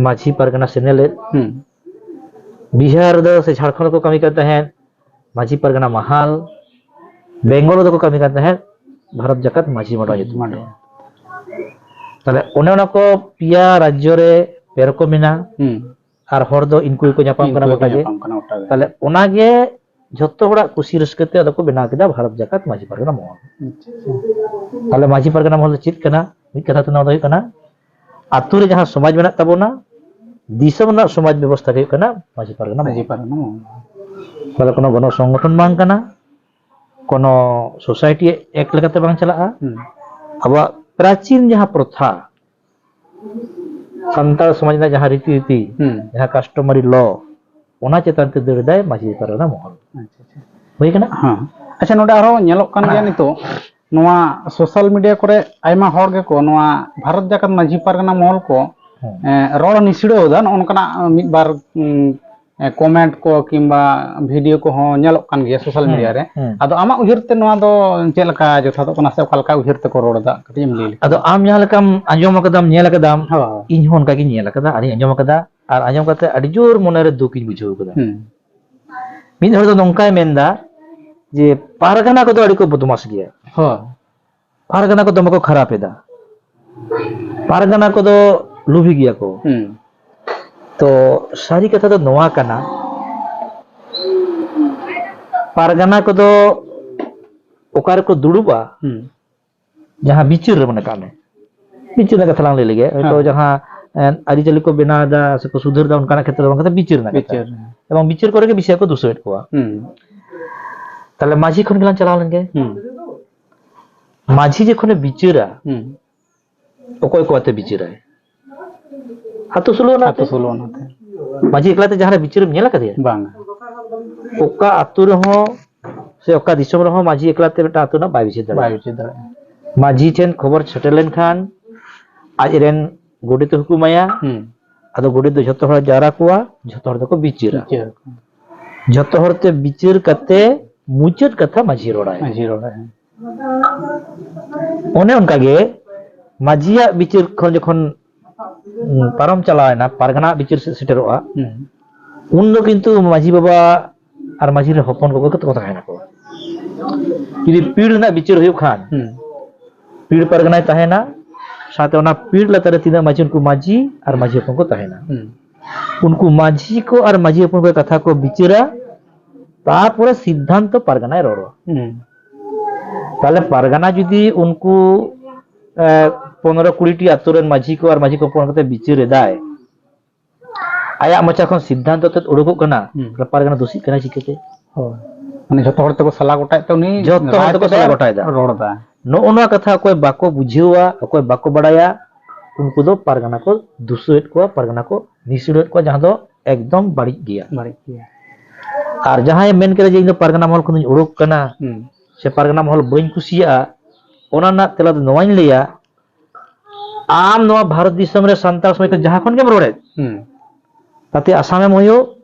ᱢᱟᱹᱡᱷᱤ ᱯᱟᱨᱜᱟᱱᱟ ᱥᱮᱱᱮᱞᱮᱫ᱾ ᱦᱩᱸ᱾ ᱵᱤᱦᱟᱨ ᱨᱮᱫᱚ ᱥᱮ ᱡᱷᱟᱲᱠᱷᱚᱸᱰ ᱨᱮᱠᱚ ᱠᱟᱹᱢᱤ ᱠᱟᱱ ᱛᱟᱦᱮᱸᱫ ᱢᱟᱹᱡᱷᱤ ᱯᱟᱨᱜᱟᱱᱟ ᱢᱟᱦᱟᱞ᱾ ᱵᱮᱝᱜᱚᱞ ᱨᱮᱫᱚ ᱠᱚ ᱠᱟᱹᱢᱤ ᱠᱟᱱ ᱛᱟᱦᱮᱸᱫ ᱵᱷᱟᱨᱚᱛ ᱡᱟᱠᱟᱛ ᱢᱟᱹᱡᱷᱤ ᱢᱟᱰᱣᱟ ᱧᱩᱛᱩᱢ ᱛᱮ᱾ ᱢᱟᱰᱣᱟ᱾ ᱛᱟᱦᱞᱮ ᱚᱱᱮ ᱚᱱᱟ ᱠᱚ ᱯᱮᱭᱟ ᱨᱟᱡᱽᱡᱚ ᱨᱮ ᱯᱮ ᱨᱚᱠᱚᱢ ᱢᱮᱱᱟᱜᱼᱟ᱾ ᱦᱩᱸ᱾ ᱟᱨ ᱦᱚᱲ ᱫᱚ ᱤᱱᱠᱩ ᱜᱮᱠᱚ ᱧᱟᱯᱟᱢ ᱤᱱᱠᱩ ᱠᱟᱱᱟ ᱜᱮᱠᱚ ᱜᱚᱴᱟ ᱜᱮ᱾ ᱧᱟᱯᱟᱢ ᱠᱟᱱᱟ ᱜᱚᱴᱟ ᱜᱮ᱾ ᱛᱟᱦᱞᱮ ᱚᱱᱟᱜᱮ ᱡᱷᱚᱛᱚ ᱦᱚᱲᱟᱜ ᱠᱩᱥᱤ ᱨᱟᱹᱥᱠᱟᱹ ᱛᱮ ᱟᱫᱚ ᱠᱚ ᱵᱮᱱᱟᱣ ᱠᱮᱫᱟ ᱵᱷᱟᱨᱚᱛ ᱡᱟᱠᱟᱛ ᱢᱟᱹᱡᱷᱤ ᱯᱟᱨᱜᱟᱱᱟ ᱢᱚᱦᱚᱞ᱾ ᱟᱪᱪᱷᱟ, ᱟᱪᱪᱷᱟ᱾ ᱛᱟᱦᱞᱮ ᱢᱟᱹᱡᱷᱤ ᱯᱟᱨᱜᱟᱱᱟ ᱢᱚᱦᱚᱞ ᱫᱚ ᱪᱮᱫ ᱠᱟᱱᱟ? ᱢᱤᱫ ᱠᱟᱛᱷᱟ ᱛᱮ ᱱᱚᱣᱟ ᱫᱚ ᱦᱩᱭᱩᱜ ᱠᱟᱱᱟ, ᱟᱛᱳ ᱨᱮ ᱡᱟᱦᱟᱸ ᱥᱚᱢᱟᱡᱽ ᱢᱮᱱᱟᱜ ᱛᱟᱵᱚᱱᱟ, ᱫᱤᱥᱚᱢ ᱨᱮᱱᱟᱜ ᱥᱚᱢᱟᱡᱽ ᱵᱮᱵᱚᱥᱛᱷᱟ ᱜᱮ ᱦᱩᱭᱩᱜ ᱠᱟᱱᱟ ᱢᱟᱹᱡᱷᱤ ᱯᱟᱨᱜᱟᱱᱟ ᱢᱚᱦᱚᱞ᱾ ᱢᱟᱹᱡᱷᱤ ᱯᱟᱨᱜᱟᱱᱟ ᱢᱚᱦᱚᱞ᱾ ᱛᱟᱦᱞᱮ ᱠᱳᱱᱳ ᱜᱚᱱᱚ ᱥᱚᱝᱜᱚᱴᱷᱚᱱ ᱵᱟᱝ ᱠᱟᱱᱟ, ᱠᱳᱱᱳ society act ᱞᱮᱠᱟᱛᱮ ᱵᱟᱝ ᱪᱟᱞᱟᱜᱼᱟ᱾ ᱦᱩᱸ᱾ ᱟᱵᱚᱣᱟᱜ ᱯᱨᱟᱪᱤᱱ ᱡᱟᱦᱟᱸ ᱯᱨᱚᱛᱷᱟ, ᱥᱟᱱᱛᱟᱲ ᱥᱚᱢᱟᱡᱽ ᱨᱮᱱᱟᱜ ᱡᱟᱦᱟᱸ ᱨᱤᱛᱤ ᱨᱤᱛᱤ, ᱦᱩᱸ᱾ ᱡᱟᱦᱟᱸ customary law, ᱚᱱᱟ ᱪᱮᱛᱟᱱ ᱛᱮ ᱫᱟᱹᱲ ᱮᱫᱟᱭ ᱢᱟᱹᱡᱷᱤ ᱯᱟᱨᱜᱟᱱᱟ ᱢᱚᱦᱚᱞ᱾ ᱟᱪᱪᱷᱟ, ᱟᱪᱪᱷᱟ᱾ ᱦᱩᱭ ᱠᱟᱱᱟ? ᱦᱮᱸ᱾ ᱟᱪᱪᱷᱟ, ᱱᱚᱰᱮ ᱟᱨᱦᱚᱸ ᱧᱮᱞᱚᱜ ᱠᱟᱱ ᱜᱮᱭᱟ ᱱᱤᱛᱚᱜ, ᱱᱚᱣᱟ social media ᱠᱚᱨᱮ ᱟᱭᱢᱟ ᱦᱚᱲ ᱜᱮᱠᱚ ᱱᱚᱣᱟ ᱵᱷᱟᱨᱚᱛ ᱡᱟᱠᱟᱛ ᱢᱟᱹᱡᱷᱤ ᱯᱟᱨᱜᱟᱱᱟ ᱢᱚᱦᱚᱞ ᱠᱚ, ᱦᱮᱸ᱾ ᱮᱸ, ᱨᱚᱲ ᱱᱤᱥᱲᱟᱹᱣ ᱮᱫᱟ᱾ ᱱᱚᱜᱼᱚ ᱱᱚᱝᱠᱟᱱᱟᱜ ᱢᱤᱫ ᱵᱟᱨ, ᱩᱸ, ᱮᱸ, comment ᱠᱚ ᱠᱤᱝᱵᱟ video ᱠᱚᱦᱚᱸ ᱧᱮᱞᱚᱜ ᱠᱟᱱ ᱜᱮᱭᱟ social ᱦᱮᱸ, media ᱨᱮ᱾ ᱦᱮᱸ᱾ ᱟᱫᱚ ᱟᱢᱟᱜ ᱩᱭᱦᱟᱹᱨ ᱛᱮ ᱱᱚᱣᱟ ᱫᱚ ᱪᱮᱫ ᱞᱮᱠᱟ ᱡᱚᱛᱷᱟᱛᱚᱜ ᱠᱟᱱᱟ ᱥᱮ ᱚᱠᱟ ᱞᱮᱠᱟ ᱩᱭᱦᱟᱹᱨ ᱛᱮᱠᱚ ᱨᱚᱲ ᱮᱫᱟ? ᱠᱟᱹᱴᱤᱡ ᱮᱢ ᱞᱟᱹᱭ ᱞᱮᱠᱷᱟᱱ᱾ ᱟᱫᱚ ᱟᱢ ᱡᱟᱦᱟᱸ ᱞᱮᱠᱟᱢ ᱟᱸᱡᱚᱢ ᱟᱠᱟᱫᱟᱢ, ᱧᱮᱞ ᱟᱠᱟᱫᱟᱢ, ᱦᱳᱭ᱾ ᱤᱧ ᱦᱚᱸ ᱚᱱᱠᱟ ᱜᱤᱧ ᱧᱮᱞ ᱟᱠᱟᱫᱟ ᱟᱨᱤᱧ ᱟᱸᱡᱚᱢ ᱟᱠᱟᱫᱟ, ᱟᱨ ᱟᱸᱡᱚᱢ ᱠᱟᱛᱮ ᱟᱹᱰᱤ ᱡᱳᱨ ᱢᱚᱱᱮᱨᱮ ᱫᱩᱠ ᱤᱧ ᱵᱩᱡᱷᱟᱹᱣ ᱠᱟᱫᱟ᱾ ᱦᱩᱸ᱾ ᱢᱤᱫ ᱦᱚᱲ ᱫᱚ ᱱᱚᱝᱠᱟᱭ ᱢᱮᱱᱫᱟ ᱡᱮ ᱯᱟᱨᱜᱟᱱᱟ ᱠᱚᱫᱚ ᱟᱹᱰᱤ ᱠᱚ ᱵᱚᱫᱢᱟᱥ ᱜᱮᱭᱟ᱾ ᱦᱳᱭ᱾ ᱯᱟᱨᱜᱟᱱᱟ ᱠᱚ ᱫᱚᱢᱮ ᱠᱚ ᱠᱷᱟᱨᱟᱯ ᱮᱫᱟ, ᱯᱟᱨᱜᱟᱱᱟ ᱠᱚᱫᱚ ᱞᱩᱵᱷᱤ ᱜᱮᱭᱟ ᱠᱚ᱾ ᱦᱩᱸ᱾ ᱛᱚ ᱥᱟᱹᱨᱤ ᱠᱟᱛᱷᱟ ᱫᱚ ᱱᱚᱣᱟ ᱠᱟᱱᱟ, ᱯᱟᱨᱜᱟᱱᱟ ᱠᱚᱫᱚ ᱚᱠᱟ ᱨᱮᱠᱚ ᱫᱩᱲᱩᱵᱼᱟ, ᱦᱩᱸ᱾ ᱡᱟᱦᱟᱸ ᱵᱤᱪᱟᱹᱨ ᱨᱮ ᱢᱚᱱᱮ ᱠᱟᱜ ᱢᱮ, ᱵᱤᱪᱟᱹᱨ ᱨᱮᱱᱟᱜ ᱠᱟᱛᱷᱟ ᱞᱟᱝ ᱞᱟᱹᱭ ᱞᱮᱜᱮ, ᱦᱚᱭᱛᱳ ᱦᱮᱸ᱾ ᱡᱟᱦᱟᱸ, ᱮᱸ, ᱟᱹᱨᱤᱪᱟᱹᱞᱤ ᱠᱚ ᱵᱮᱱᱟᱣ ᱮᱫᱟ ᱥᱮᱠᱚ ᱥᱩᱫᱷᱟᱹᱨ ᱮᱫᱟ, ᱚᱱᱠᱟᱱᱟᱜ ᱠᱷᱮᱛᱨᱮ ᱫᱚ ᱵᱟᱝ ᱠᱟᱛᱮ ᱵᱤᱪᱟᱹᱨ ᱨᱮᱱᱟᱜ ᱠᱟᱛᱷᱟ᱾ ᱵᱤᱪᱟᱹᱨ᱾ ᱮᱵᱚᱝ ᱵᱤᱪᱟᱹᱨ ᱠᱚᱨᱮ ᱜᱮ ᱵᱮᱥᱤ ᱠᱚ ᱫᱩᱥᱟᱹᱣᱮᱫ ᱠᱚᱣᱟ᱾ ᱦᱩᱸ᱾ ᱛᱟᱦᱞᱮ ᱢᱟᱹᱡᱷᱤ ᱠᱷᱚᱱ ᱜᱮᱞᱟᱝ ᱪᱟᱞᱟᱣ ᱞᱮᱱᱜᱮ᱾ ᱦᱩᱸ᱾ ᱢᱟᱹᱡᱷᱤ ᱡᱚᱠᱷᱚᱱᱮ ᱵᱤᱪᱟᱹᱨᱟ, ᱦᱩᱸ᱾ ᱚᱠᱚᱭ ᱠᱚ ᱟᱛᱮ ᱵᱤᱪᱟᱹᱨᱟᱭ? ᱟᱛᱳ ᱥᱳᱞᱳ ᱟᱱᱟ ᱟᱛᱳ ᱟᱛᱮ᱾ ᱥᱳᱞᱳ ᱟᱱᱟ ᱟᱛᱮ᱾ ᱢᱟᱹᱡᱷᱤ ᱮᱠᱞᱟ ᱛᱮ ᱡᱟᱦᱟᱸ ᱨᱮ ᱵᱤᱪᱟᱹᱨᱮᱢ ᱧᱮᱞ ᱟᱠᱟᱫᱮᱭᱟ? ᱵᱟᱝᱟ᱾ ᱚᱠᱟ ᱟᱛᱳ ᱨᱮᱦᱚᱸ ᱥᱮ ᱚᱠᱟ ᱫᱤᱥᱚᱢ ᱨᱮᱦᱚᱸ ᱢᱟᱹᱡᱷᱤ ᱮᱠᱞᱟ ᱛᱮ ᱢᱤᱫᱴᱟᱝ ᱟᱛᱳ ᱨᱮᱱᱟᱜ ᱵᱟᱭ ᱵᱤᱪᱟᱹᱨ ᱫᱟᱲᱮᱭᱟᱜᱼᱟ᱾ ᱵᱟᱭ ᱵᱤᱪᱟᱹᱨ ᱫᱟᱲᱮᱭᱟᱜᱼᱟ᱾ ᱢᱟᱹᱡᱷᱤ ᱴᱷᱮᱱ ᱠᱷᱚᱵᱚᱨ ᱥᱮᱴᱮᱨ ᱞᱮᱱᱠᱷᱟᱱ ᱟᱡ ᱨᱮᱱ ᱜᱚᱰᱮᱛ ᱮ ᱦᱩᱠᱩᱢᱟᱭᱟ᱾ ᱦᱩᱸ᱾ ᱟᱫᱚ ᱜᱚᱰᱮᱛ ᱫᱚ ᱡᱷᱚᱛᱚ ᱦᱚᱲ ᱡᱟᱣᱨᱟ ᱠᱚᱣᱟ, ᱡᱷᱚᱛᱚ ᱦᱚᱲ ᱫᱚᱠᱚ ᱵᱤᱪᱟᱹᱨᱟ᱾ ᱵᱤᱪᱟᱹᱨ᱾ ᱡᱷᱚᱛᱚ ᱦᱚᱲ ᱛᱮ ᱵᱤᱪᱟᱹᱨ ᱠᱟᱛᱮ ᱢᱩᱪᱟᱹᱫ ᱠᱟᱛᱷᱟ ᱢᱟᱹᱡᱷᱤ ᱨᱚᱲᱟᱭ᱾ ᱢᱟᱹᱡᱷᱤ ᱨᱚᱲᱟᱭ, ᱦᱮᱸ᱾ ᱚᱱᱮ ᱚᱱᱠᱟᱜᱮ ᱢᱟᱹᱡᱷᱤᱭᱟᱜ ᱵᱤᱪᱟᱹᱨ ᱠᱷᱚᱱ ᱡᱚᱠᱷᱚᱱ, ᱩᱸ, ᱯᱟᱨᱚᱢ ᱪᱟᱞᱟᱣᱮᱱᱟ, ᱯᱟᱨᱜᱟᱱᱟ ᱵᱤᱪᱟᱹᱨ ᱥᱮᱫ ᱥᱮᱴᱮᱨᱚᱜᱼᱟ, ᱦᱩᱸ᱾ ᱩᱱ ᱫᱚ ᱠᱤᱱᱛᱩ ᱢᱟᱹᱡᱷᱤ ᱵᱟᱵᱟ ᱟᱨ ᱢᱟᱹᱡᱷᱤ ᱨᱮᱱ ᱦᱚᱯᱚᱱ ᱠᱚᱜᱮ ᱠᱚ ᱛᱟᱦᱮᱱᱟᱠᱚ᱾ ᱡᱩᱫᱤ ᱯᱤᱲ ᱨᱮᱱᱟᱜ ᱵᱤᱪᱟᱹᱨ ᱦᱩᱭᱩᱜ ᱠᱷᱟᱱ, ᱦᱩᱸ᱾ ᱯᱤᱲ ᱯᱟᱨᱜᱟᱱᱟᱭ ᱛᱟᱦᱮᱱᱟ, ᱥᱟᱶᱛᱮ ᱚᱱᱟ ᱯᱤᱲ ᱞᱟᱛᱟᱨ ᱨᱮ ᱛᱤᱱᱟᱹᱜ ᱢᱟᱹᱡᱷᱤ, ᱩᱱᱠᱩ ᱢᱟᱹᱡᱷᱤ ᱟᱨ ᱢᱟᱹᱡᱷᱤ ᱦᱚᱯᱚᱱ ᱠᱚ ᱛᱟᱦᱮᱱᱟ᱾ ᱦᱩᱸ᱾ ᱩᱱᱠᱩ ᱢᱟᱹᱡᱷᱤ ᱠᱚ ᱟᱨ ᱢᱟᱹᱡᱷᱤ ᱦᱚᱯᱚᱱ ᱠᱚ ᱠᱟᱛᱷᱟ ᱠᱚ ᱵᱤᱪᱟᱹᱨᱟ, ᱛᱟᱨᱯᱚᱨᱮ ᱥᱤᱫᱽᱫᱷᱟᱱᱛᱚ ᱯᱟᱨᱜᱟᱱᱟᱭ ᱨᱚᱲᱟ᱾ ᱦᱩᱸ᱾ ᱛᱟᱦᱞᱮ ᱯᱟᱨᱜᱟᱱᱟ ᱡᱩᱫᱤ ᱩᱱᱠᱩ, ᱮ, ᱯᱚᱱᱨᱚ ᱠᱩᱲᱤ ᱴᱤ ᱟᱛᱳ ᱨᱮᱱ ᱢᱟᱹᱡᱷᱤ ᱠᱚ ᱟᱨ ᱢᱟᱹᱡᱷᱤ ᱠᱚ ᱦᱚᱯᱚᱱ ᱠᱟᱛᱮ ᱵᱤᱪᱟᱹᱨ ᱮᱫᱟᱭ, ᱟᱭᱟᱜ ᱢᱚᱪᱟ ᱠᱷᱚᱱ ᱥᱤᱫᱽᱫᱷᱟᱱᱛᱚ ᱛᱮᱫ ᱩᱰᱩᱠᱚᱜ ᱠᱟᱱᱟ, ᱦᱩᱸ᱾ ᱛᱟᱦᱞᱮ ᱯᱟᱨᱜᱟᱱᱟ ᱫᱳᱥᱤᱜ ᱠᱟᱱᱟᱭ ᱪᱤᱠᱟᱹᱛᱮ? ᱦᱳᱭ᱾ ᱢᱟᱱᱮ ᱡᱷᱚᱛᱚ ᱦᱚᱲ ᱛᱮᱠᱚ ᱥᱟᱞᱟ ᱜᱚᱴᱟᱭᱮᱫ ᱛᱮ ᱩᱱᱤ ᱡᱷᱚᱛᱚ ᱦᱚᱲ ᱨᱟᱭ ᱛᱮᱠᱚ ᱛᱮᱫ ᱥᱟᱞᱟ ᱜᱚᱴᱟᱭᱮᱫᱟ᱾ ᱨᱚᱲ ᱮᱫᱟ᱾ ᱱᱚᱜᱼᱚ ᱱᱚᱣᱟ ᱠᱟᱛᱷᱟ ᱚᱠᱚᱭ ᱵᱟᱠᱚ ᱵᱩᱡᱷᱟᱹᱣᱟ, ᱚᱠᱚᱭ ᱵᱟᱠᱚ ᱵᱟᱲᱟᱭᱟ, ᱩᱱᱠᱩ ᱫᱚ ᱯᱟᱨᱜᱟᱱᱟ ᱠᱚ ᱫᱩᱥᱟᱹᱣᱮᱫ ᱠᱚᱣᱟ, ᱯᱟᱨᱜᱟᱱᱟ ᱠᱚ ᱱᱤᱥᱲᱟᱹᱣᱮᱫ ᱠᱚᱣᱟ, ᱡᱟᱦᱟᱸ ᱫᱚ ᱮᱠᱫᱚᱢ ᱵᱟᱹᱲᱤᱡ ᱜᱮᱭᱟ᱾ ᱵᱟᱹᱲᱤᱡ ᱜᱮᱭᱟ᱾ ᱟᱨ ᱡᱟᱦᱟᱸᱭᱮ ᱢᱮᱱ ᱠᱮᱫᱟ ᱡᱮ ᱤᱧ ᱫᱚ ᱯᱟᱨᱜᱟᱱᱟ ᱢᱚᱦᱚᱞ ᱠᱷᱚᱱᱤᱧ ᱩᱰᱩᱠ ᱠᱟᱱᱟ, ᱦᱩᱸ᱾ ᱥᱮ ᱯᱟᱨᱜᱟᱱᱟ ᱢᱚᱦᱚᱞ ᱵᱟᱹᱧ ᱠᱩᱥᱤᱭᱟᱜᱼᱟ, ᱚᱱᱟ ᱨᱮᱱᱟᱜ ᱛᱮᱞᱟ ᱫᱚ ᱱᱚᱣᱟᱧ ᱞᱟᱹᱭᱟ, ᱟᱢ ᱱᱚᱣᱟ ᱵᱷᱟᱨᱚᱛ ᱫᱤᱥᱚᱢ ᱨᱮ ᱥᱟᱱᱛᱟᱲ ᱥᱚᱢᱟᱡᱽ ᱠᱷᱚᱱ ᱡᱟᱦᱟᱸ ᱠᱷᱚᱱ ᱜᱮᱢ ᱨᱚᱲᱮᱫ, ᱦᱩᱸ᱾ ᱛᱟᱛᱮ ᱟᱥᱟᱢᱮᱢ ᱦᱩᱭᱩᱜ,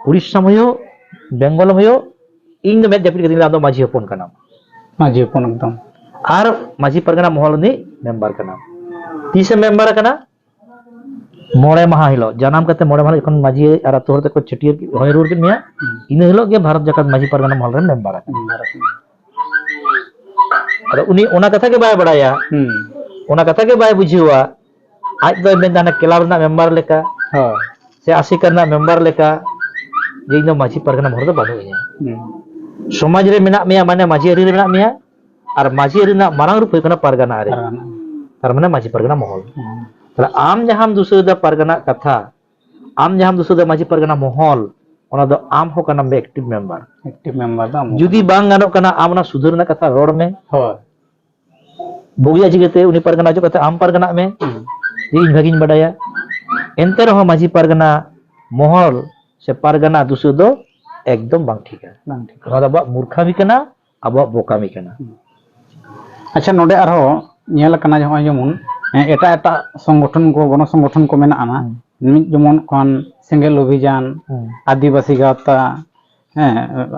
ᱩᱲᱤᱥᱥᱟᱢ ᱦᱩᱭᱩᱜ, ᱵᱮᱝᱜᱚᱞᱮᱢ ᱦᱩᱭᱩᱜ, ᱤᱧ ᱫᱚ ᱢᱮᱫ ᱡᱟᱹᱯᱤᱫ ᱠᱟᱛᱮᱧ ᱞᱟᱹᱭᱟ, ᱟᱢ ᱫᱚ ᱢᱟᱹᱡᱷᱤ ᱦᱚᱯᱚᱱ ᱠᱟᱱᱟᱢ᱾ ᱢᱟᱹᱡᱷᱤ ᱦᱚᱯᱚᱱ ᱮᱠᱫᱚᱢ᱾ ᱟᱨ ᱢᱟᱹᱡᱷᱤ ᱯᱟᱨᱜᱟᱱᱟ ᱢᱚᱦᱚᱞ ᱨᱤᱱᱤᱡ ᱢᱮᱢᱵᱟᱨ ᱠᱟᱱᱟᱢ᱾ ᱛᱤᱥᱮᱢ ᱢᱮᱢᱵᱟᱨ ᱟᱠᱟᱱᱟ? ᱢᱚᱬᱮ ᱢᱟᱦᱟ ᱦᱤᱞᱳᱜ, ᱡᱟᱱᱟᱢ ᱠᱟᱛᱮ ᱢᱚᱬᱮ ᱢᱟᱦᱟ ᱦᱤᱞᱳᱜ ᱡᱚᱠᱷᱚᱱ ᱢᱟᱹᱡᱷᱤ ᱟᱨ ᱟᱹᱛᱩ ᱦᱚᱲ ᱛᱮᱠᱚ ᱪᱷᱟᱹᱴᱭᱟᱹᱨ ᱠᱮᱫ, ᱦᱚᱭ ᱨᱩᱣᱟᱹᱲ ᱠᱮᱫ ᱢᱮᱭᱟ, ᱦᱩᱸ᱾ ᱤᱱᱟᱹ ᱦᱤᱞᱳᱜ ᱜᱮ ᱵᱷᱟᱨᱚᱛ ᱡᱟᱠᱟᱛ ᱢᱟᱹᱡᱷᱤ ᱯᱟᱨᱜᱟᱱᱟ ᱢᱚᱦᱚᱞ ᱨᱮᱢ ᱢᱮᱢᱵᱟᱨ ᱟᱠᱟᱱᱟ᱾ ᱢᱮᱢᱵᱟᱨ ᱟᱠᱟᱱᱟ᱾ ᱟᱫᱚ ᱩᱱᱤ ᱚᱱᱟ ᱠᱟᱛᱷᱟ ᱜᱮ ᱵᱟᱭ ᱵᱟᱲᱟᱭᱟ, ᱦᱩᱸ᱾ ᱚᱱᱟ ᱠᱟᱛᱷᱟ ᱜᱮ ᱵᱟᱭ ᱵᱩᱡᱷᱟᱹᱣᱟ᱾ ᱟᱡ ᱫᱚᱭ ᱢᱮᱱᱫᱟ ᱦᱟᱱᱮ ᱠᱞᱟᱵᱽ ᱨᱮᱱᱟᱜ ᱢᱮᱢᱵᱟᱨ ᱞᱮᱠᱟ, ᱦᱳᱭ᱾ ᱥᱮ ᱟᱥᱮᱠᱟ ᱨᱮᱱᱟᱜ ᱢᱮᱢᱵᱟᱨ ᱞᱮᱠᱟ, ᱡᱮ ᱤᱧ ᱫᱚ ᱢᱟᱹᱡᱷᱤ ᱯᱟᱨᱜᱟᱱᱟ ᱢᱚᱦᱚᱞ ᱨᱮᱫᱚ ᱵᱟᱹᱱᱩᱜ ᱤᱧᱟ᱾ ᱦᱩᱸ᱾ ᱥᱚᱢᱟᱡᱽ ᱨᱮ ᱢᱮᱱᱟᱜ ᱢᱮᱭᱟ ᱢᱟᱱᱮ ᱢᱟᱹᱡᱷᱤ ᱟᱹᱨᱤ ᱨᱮ ᱢᱮᱱᱟᱜ ᱢᱮᱭᱟ, ᱟᱨ ᱢᱟᱹᱡᱷᱤ ᱟᱹᱨᱤ ᱨᱮᱱᱟᱜ ᱢᱟᱨᱟᱝ ᱨᱩᱯ ᱦᱩᱭᱩᱜ ᱠᱟᱱᱟ ᱯᱟᱨᱜᱟᱱᱟ ᱟᱹᱨᱤ᱾ ᱯᱟᱨᱜᱟᱱᱟ᱾ ᱛᱟᱨ ᱢᱟᱱᱮ ᱢᱟᱹᱡᱷᱤ ᱯᱟᱨᱜᱟᱱᱟ ᱢᱚᱦᱚᱞ᱾ ᱦᱩᱸ᱾ ᱛᱟᱦᱞᱮ ᱟᱢ ᱡᱟᱦᱟᱸᱢ ᱫᱩᱥᱟᱹᱣ ᱮᱫᱟ ᱯᱟᱨᱜᱟᱱᱟ ᱠᱟᱛᱷᱟ, ᱟᱢ ᱡᱟᱦᱟᱸᱢ ᱫᱩᱥᱟᱹᱣ ᱮᱫᱟ ᱢᱟᱹᱡᱷᱤ ᱯᱟᱨᱜᱟᱱᱟ ᱢᱚᱦᱚᱞ, ᱚᱱᱟ ᱫᱚ ᱟᱢ ᱦᱚᱸ ᱠᱟᱱᱟᱢ ᱵᱮ active member᱾ Active member ᱫᱚ ᱟᱢ ᱦᱚᱸ ᱡᱩᱫᱤ ᱠᱟᱱᱟᱢ᱾ ᱵᱟᱝ ᱜᱟᱱᱚᱜ ᱠᱟᱱᱟ, ᱟᱢ ᱚᱱᱟ ᱥᱩᱫᱷᱟᱹᱨ ᱨᱮᱱᱟᱜ ᱠᱟᱛᱷᱟ ᱨᱚᱲ ᱢᱮ᱾ ᱦᱳᱭ᱾ ᱵᱩᱜᱤᱭᱟ ᱪᱤᱠᱟᱹᱛᱮ ᱩᱱᱤ ᱯᱟᱨᱜᱟᱱᱟ ᱚᱪᱚᱜ ᱠᱟᱛᱮ ᱟᱢ ᱯᱟᱨᱜᱟᱱᱟᱜ ᱢᱮ, ᱦᱩᱸ᱾ ᱡᱮ ᱤᱧ ᱵᱷᱟᱹᱜᱤᱧ ᱵᱟᱰᱟᱭᱟ᱾ ᱮᱱᱛᱮ ᱨᱮᱦᱚᱸ ᱢᱟᱹᱡᱷᱤ ᱯᱟᱨᱜᱟᱱᱟ ᱢᱚᱦᱚᱞ ᱥᱮ ᱯᱟᱨᱜᱟᱱᱟ ᱫᱩᱥᱟᱹᱣ ᱫᱚ ᱮᱠᱫᱚᱢ ᱵᱟᱝ ᱴᱷᱤᱠᱟ᱾ ᱵᱟᱝ ᱴᱷᱤᱠᱟ᱾ ᱱᱚᱣᱟ ᱫᱚ ᱟᱵᱚᱣᱟᱜ ᱢᱩᱨᱠᱷᱟᱢᱤ ᱠᱟᱱᱟ, ᱟᱵᱚᱣᱟᱜ ᱵᱚᱠᱟᱢᱤ ᱠᱟᱱᱟ᱾ ᱦᱩᱸ᱾ ᱟᱪᱪᱷᱟ, ᱱᱚᱰᱮ ᱟᱨᱦᱚᱸ ᱧᱮᱞ ᱟᱠᱟᱱᱟ, ᱱᱚᱜᱼᱚᱭ ᱡᱮᱢᱚᱱ, ᱦᱮᱸ, ᱮᱴᱟᱜ ᱮᱴᱟᱜ ᱥᱚᱝᱜᱚᱴᱷᱚᱱ ᱠᱚ, ᱜᱚᱱᱚ ᱥᱚᱝᱜᱚᱴᱷᱚᱱ ᱠᱚ ᱢᱮᱱᱟᱜᱼᱟ᱾ ᱦᱩᱸ᱾ ᱢᱤᱫ ᱡᱮᱢᱚᱱ ᱠᱷᱚᱱ ᱥᱮᱸᱜᱮᱞ ᱚᱵᱷᱤᱡᱟᱱ, ᱦᱩᱸ᱾ ᱟᱹᱫᱤᱵᱟᱹᱥᱤ ᱜᱟᱶᱛᱟ, ᱦᱮᱸ,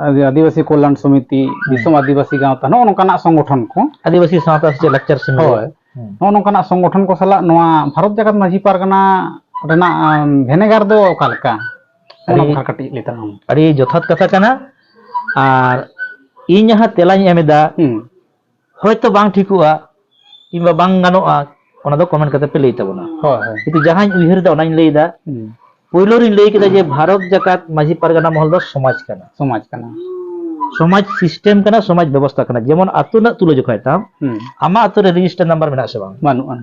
ᱟᱹᱫᱤ-, ᱟᱹᱫᱤᱵᱟᱹᱥᱤ ᱠᱚᱞᱭᱟᱱ ᱥᱚᱢᱤᱛᱤ, ᱦᱮᱸ᱾ ᱫᱤᱥᱚᱢ ᱟᱹᱫᱤᱵᱟᱹᱥᱤ ᱜᱟᱶᱛᱟ, ᱱᱚᱜᱼᱚ ᱱᱚᱝᱠᱟᱱᱟᱜ ᱥᱚᱝᱜᱚᱴᱷᱚᱱ ᱠᱚ᱾ ᱟᱹᱫᱤᱵᱟᱹᱥᱤ ᱥᱟᱶᱛᱟ ᱥᱮᱪᱮᱫ ᱞᱟᱠᱪᱟᱨ ᱥᱤᱢᱟᱹ᱾ ᱦᱳᱭ᱾ ᱦᱮᱸ᱾ ᱱᱚᱜᱼᱚ ᱱᱚᱝᱠᱟᱱᱟᱜ ᱥᱚᱝᱜᱚᱴᱷᱚᱱ ᱠᱚ ᱥᱟᱞᱟᱜ ᱱᱚᱣᱟ ᱵᱷᱟᱨᱚᱛ ᱡᱟᱠᱟᱛ ᱢᱟᱹᱡᱷᱤ ᱯᱟᱨᱜᱟᱱᱟ ᱨᱮᱱᱟᱜ, ᱟᱢ, ᱵᱷᱮᱱᱮᱜᱟᱨ ᱫᱚ ᱚᱠᱟ ᱞᱮᱠᱟ? ᱚᱱᱟ ᱟᱹᱰᱤ, ᱵᱟᱠᱷᱨᱟ ᱠᱟᱹᱴᱤᱡ ᱞᱟᱹᱭ ᱛᱟᱞᱟᱝ ᱢᱮ᱾ ᱟᱹᱰᱤ ᱡᱚᱛᱷᱟᱛ ᱠᱟᱛᱷᱟ ᱠᱟᱱᱟ᱾ ᱟᱨ ᱤᱧ ᱡᱟᱦᱟᱸ ᱛᱮᱞᱟᱧ ᱮᱢ ᱮᱫᱟ, ᱦᱩᱸ᱾ ᱦᱚᱭᱛᱚ ᱵᱟᱝ ᱴᱷᱤᱠᱚᱜᱼᱟ ᱠᱤᱝᱵᱟ ᱵᱟᱝ ᱜᱟᱱᱚᱜᱼᱟ, ᱚᱱᱟ ᱫᱚ comment ᱠᱟᱛᱮ ᱯᱮ ᱞᱟᱹᱭ ᱛᱟᱵᱚᱱᱟ᱾ ᱦᱳᱭ, ᱦᱳᱭ᱾ ᱠᱤᱱᱛᱩ ᱡᱟᱦᱟᱸᱧ ᱩᱭᱦᱟᱹᱨ ᱮᱫᱟ, ᱚᱱᱟᱧ ᱞᱟᱹᱭ ᱮᱫᱟ᱾ ᱦᱩᱸ᱾ ᱯᱳᱭᱞᱳ ᱨᱤᱧ ᱞᱟᱹᱭ ᱠᱮᱫᱟ ᱡᱮ ᱵᱷᱟᱨᱚᱛ ᱡᱟᱠᱟᱛ ᱢᱟᱹᱡᱷᱤ ᱯᱟᱨᱜᱟᱱᱟ ᱢᱚᱦᱚᱞ ᱫᱚ ᱥᱚᱢᱟᱡᱽ ᱠᱟᱱᱟ᱾ ᱥᱚᱢᱟᱡᱽ ᱠᱟᱱᱟ᱾ ᱥᱚᱢᱟᱡᱽ system ᱠᱟᱱᱟ, ᱥᱚᱢᱟᱡᱽ ᱵᱮᱵᱚᱥᱛᱷᱟ ᱠᱟᱱᱟ᱾ ᱡᱮᱢᱚᱱ ᱟᱹᱛᱩ ᱨᱮᱱᱟᱜ ᱛᱩᱞᱟᱹᱡᱚᱠᱷᱟᱭ ᱛᱟᱢ, ᱦᱩᱸ᱾ ᱟᱢᱟᱜ ᱟᱹᱛᱩ ᱨᱮ register number ᱢᱮᱱᱟᱜ ᱥᱮ ᱵᱟᱝ? ᱵᱟᱹᱱᱩᱜᱼᱟ᱾